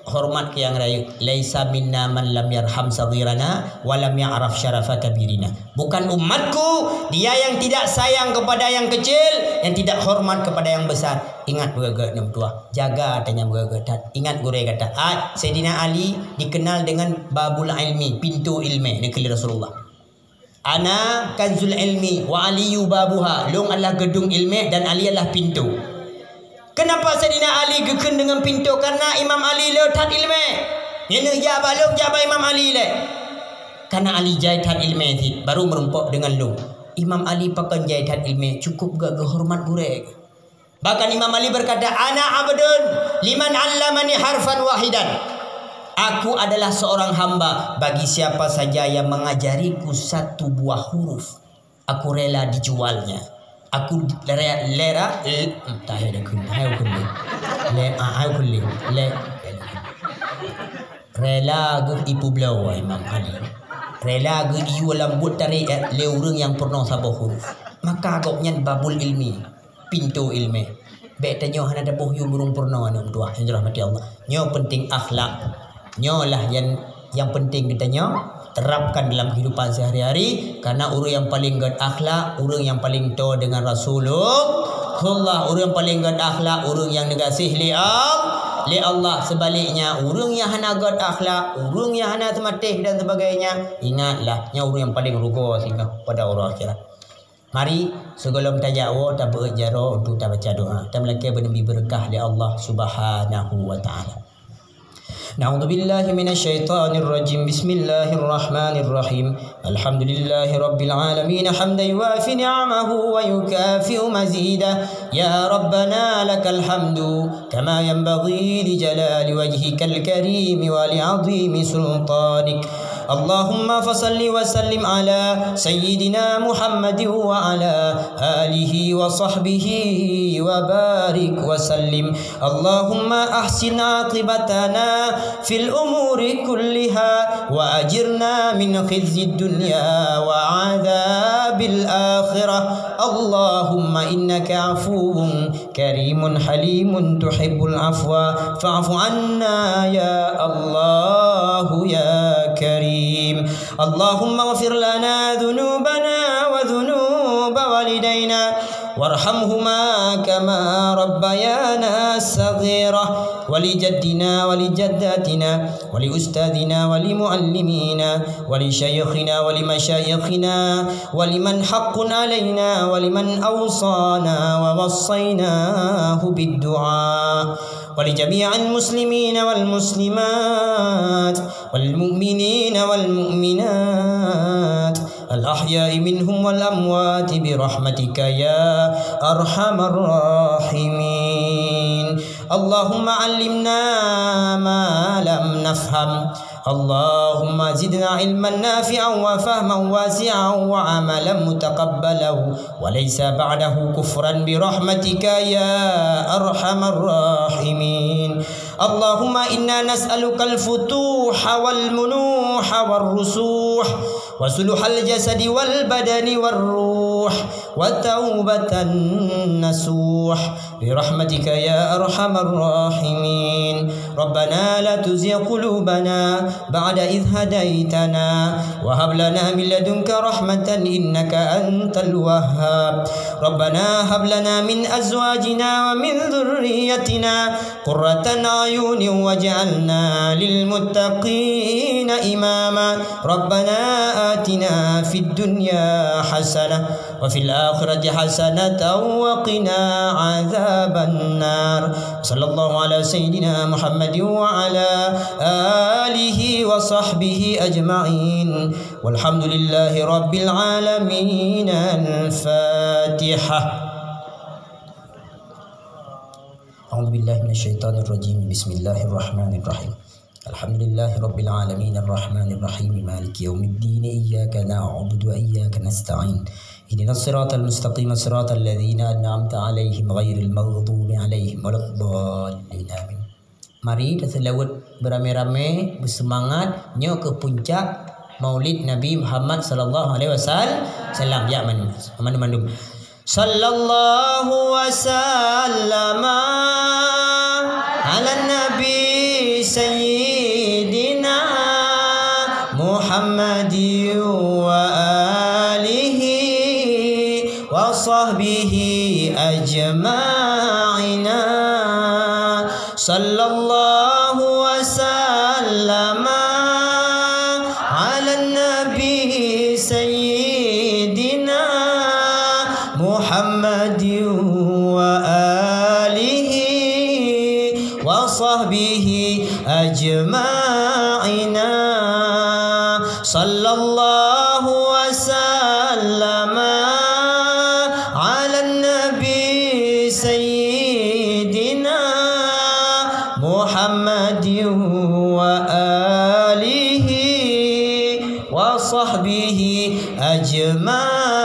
hormat keu nyang rayeuk. "Laisa minna man lam yarham saghirana wa lam ya'raf syarafa kabirina." Bukan umatku dia yang tidak sayang kepada yang kecil, yang tidak hormat kepada yang besar. Ingat beugöt-göt, neuk meutuah. Jaga ata nyang beugöt-göt that. Ingat gurèe gata. Ah, Saidina Ali dikenal dengan babul ilmi, pintoe ileumèe, neukheun lé Rasulullah. "Ana kanzul ilmi wa Aliyyu babuha." Lôn adalah geudong ileumèe dan Ali adalah pintoe. Kenapa Saidina Ali geukheun deungon pintoe? Karena Imam Ali le that ileumèe. Nyan jak bak lôn, jak bak Imam Ali lé. Karena Ali jai that ileumèe cit, baru meurumpok deungon lôn. Imam Ali pakon jai that ileumèe, cukup geuhormat gurèe. Bahkan Imam Ali berkata, "Ana abdun liman allamani harfan wahidan." Aku adalah seorang hamba bagi siapa saja yang mengajariku satu buah huruf. Aku rela dijualnya. Aku rela, rela, eh, hmm, tak payah dah kena, hai kena. Le, ah, hai kena. Le, rela geuh ipeubloe Imam Ali. Rela geuh iyue lam buet tarikh, eh, lé ureueng nyang peurunoe saboh huruf. Maka gobnyan babul ilmi, pintoe ileumèe. Bèk tanyoe hana taboh yum ureueng peurunoe, aneuk meutuah nyang dirahmati Allah. Nyoe penting akhlak. Nyoe lah nyang, nyang penting geutanyoe terapkan dalam kehidupan sehari-hari, karena ureueng nyang paleng göt akhlak, ureueng nyang paleng toe deungon Rasulullah, ureueng nyang paleng göt akhlak, ureueng nyang neugaséh lé Al-, lé Allah. Sebaliknya, ureueng nyang hana göt akhlak, ureueng nyang hana seumatéh dan sebagainya, ingatlah, nyan ureueng nyang paleng rugoe singoh pada uroe akhirat. Mari, sigohlom tajak woe, tabeuet jaroe untuk tabaca doa. Tameulakèe beuneubri beureukat lé Allah Subhanahu wa Ta'ala. A'udzubillahi minasyaitonirrajim. Bismillahirrahmanirrahim. Alhamdulillahi rabbil alamin, hamdan yuwafi ni'amahu wa yukafi'u mazidah. Ya Rabbana lakal hamdu, kama yanbaghi li jalali wajhikal karimi wa li azimi sultanik. Allahumma fasalli wa sallim ala sayyidina Muhammadin wa ala alihi wa sahbihi wa barik wa sallim. Allahumma ahsin aqibatana fil umuri kulliha wa ajirna min khizyid dunya wa adzabil akhirah. Allahumma innaka afuwun karimun halimun tuhibbul afwa fa'fu anna ya Allahu ya Karim. Allahumma ghfir lana dzunubana wa dzunuba walidaina warhamhuma kama rabbayana saghira, wa li jaddina wa li jaddatina wa li ustadzina wa li muallimina wa li syaikhina wa li masyayikhina wa liman haqqun alaina wa liman awsana wa wassaynahu bid du'a wa li jami'il muslimina wal muslimat wal mu'minina wal mu'minat al ahya'i minhum wal amwati bi rahmatika ya arhamar rahimin. Allahumma allimna ma lam nafham. Allahumma zidna ilman nafi'an wa fahman wasi'an wa amalan mutaqabbalan wa laysa ba'dahu kufran bi rahmatika ya arhamar rahimin. Allahumma inna nas'alukal futuha wal munuha war rusuh wa suluhal jasadi wal badani war ruh wa taubatan nasuh bi rahmatika ya arhamar rahimin. Rabbana la tuzigh qulubana ba'da idh hadaitana wa hab lana min ladunka rahmatan innaka antal wahhab. Rabbana hab lana min azwajina wa min dzurriyyatina qurrata a'yunin waj'alna lil muttaqina imama. Rabbana atina fid dunya hasanah wa fil akhirati hasanatan wa qina adzaban nar. Sallallahu ala sayyidina Muhammadin wa ala alihi wa sahbihi ajma'in. Walhamdulillahi rabbil alamin. Al-Fatihah. A'udzu billahi minasyaitonir rajim. Bismillahirrahmanirrahim. Alhamdulillahi rabbil alamin, arrahmanir rahim, maliki yaumiddin. Iyyaka na'budu wa iyyaka nasta'in. Ihdinas siratal mustaqim, siratal ladzina an'amta 'alaihim ghairil maghdubi 'alaihim waladdallin. Amin. Mari taseulaweuet beuramé-ramé, beuseumangat. Nyoe keuh puncak Maulid Nabi Muhammad sallallahu alaihi wasallam. Ya, man-, mandum-mandum. Sallallahu wasallama ala nabi sayyidina Muhammadin wa alihi wa sahbihi ajma'ina. Sallallahu wasallama ala nabi sayyidina Muhammadin wa alihi wa sahbihi ajma'ina. Sallallahu wasallama ala nabi sayyidina Muhammadin wa alihi wa sahbihi ajma'ina.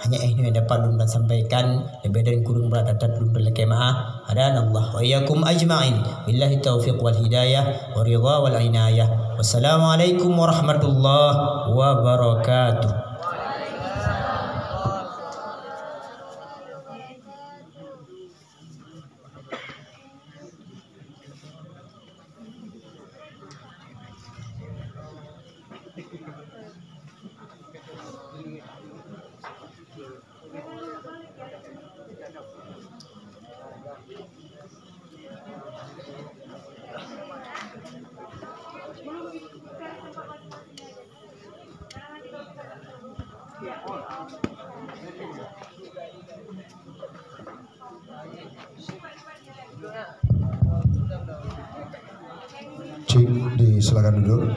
Hanya eh, ini dapat ulun sampaikan, lebih dan kurang berat dapat ulun lakée maaf. Hadanallah wa iyyakum ajma'in. Billahi taufiq wal hidayah, wa ridha wal inayah. Wassalamualaikum warahmatullahi wabarakatuh. Cik, disilakan duduk.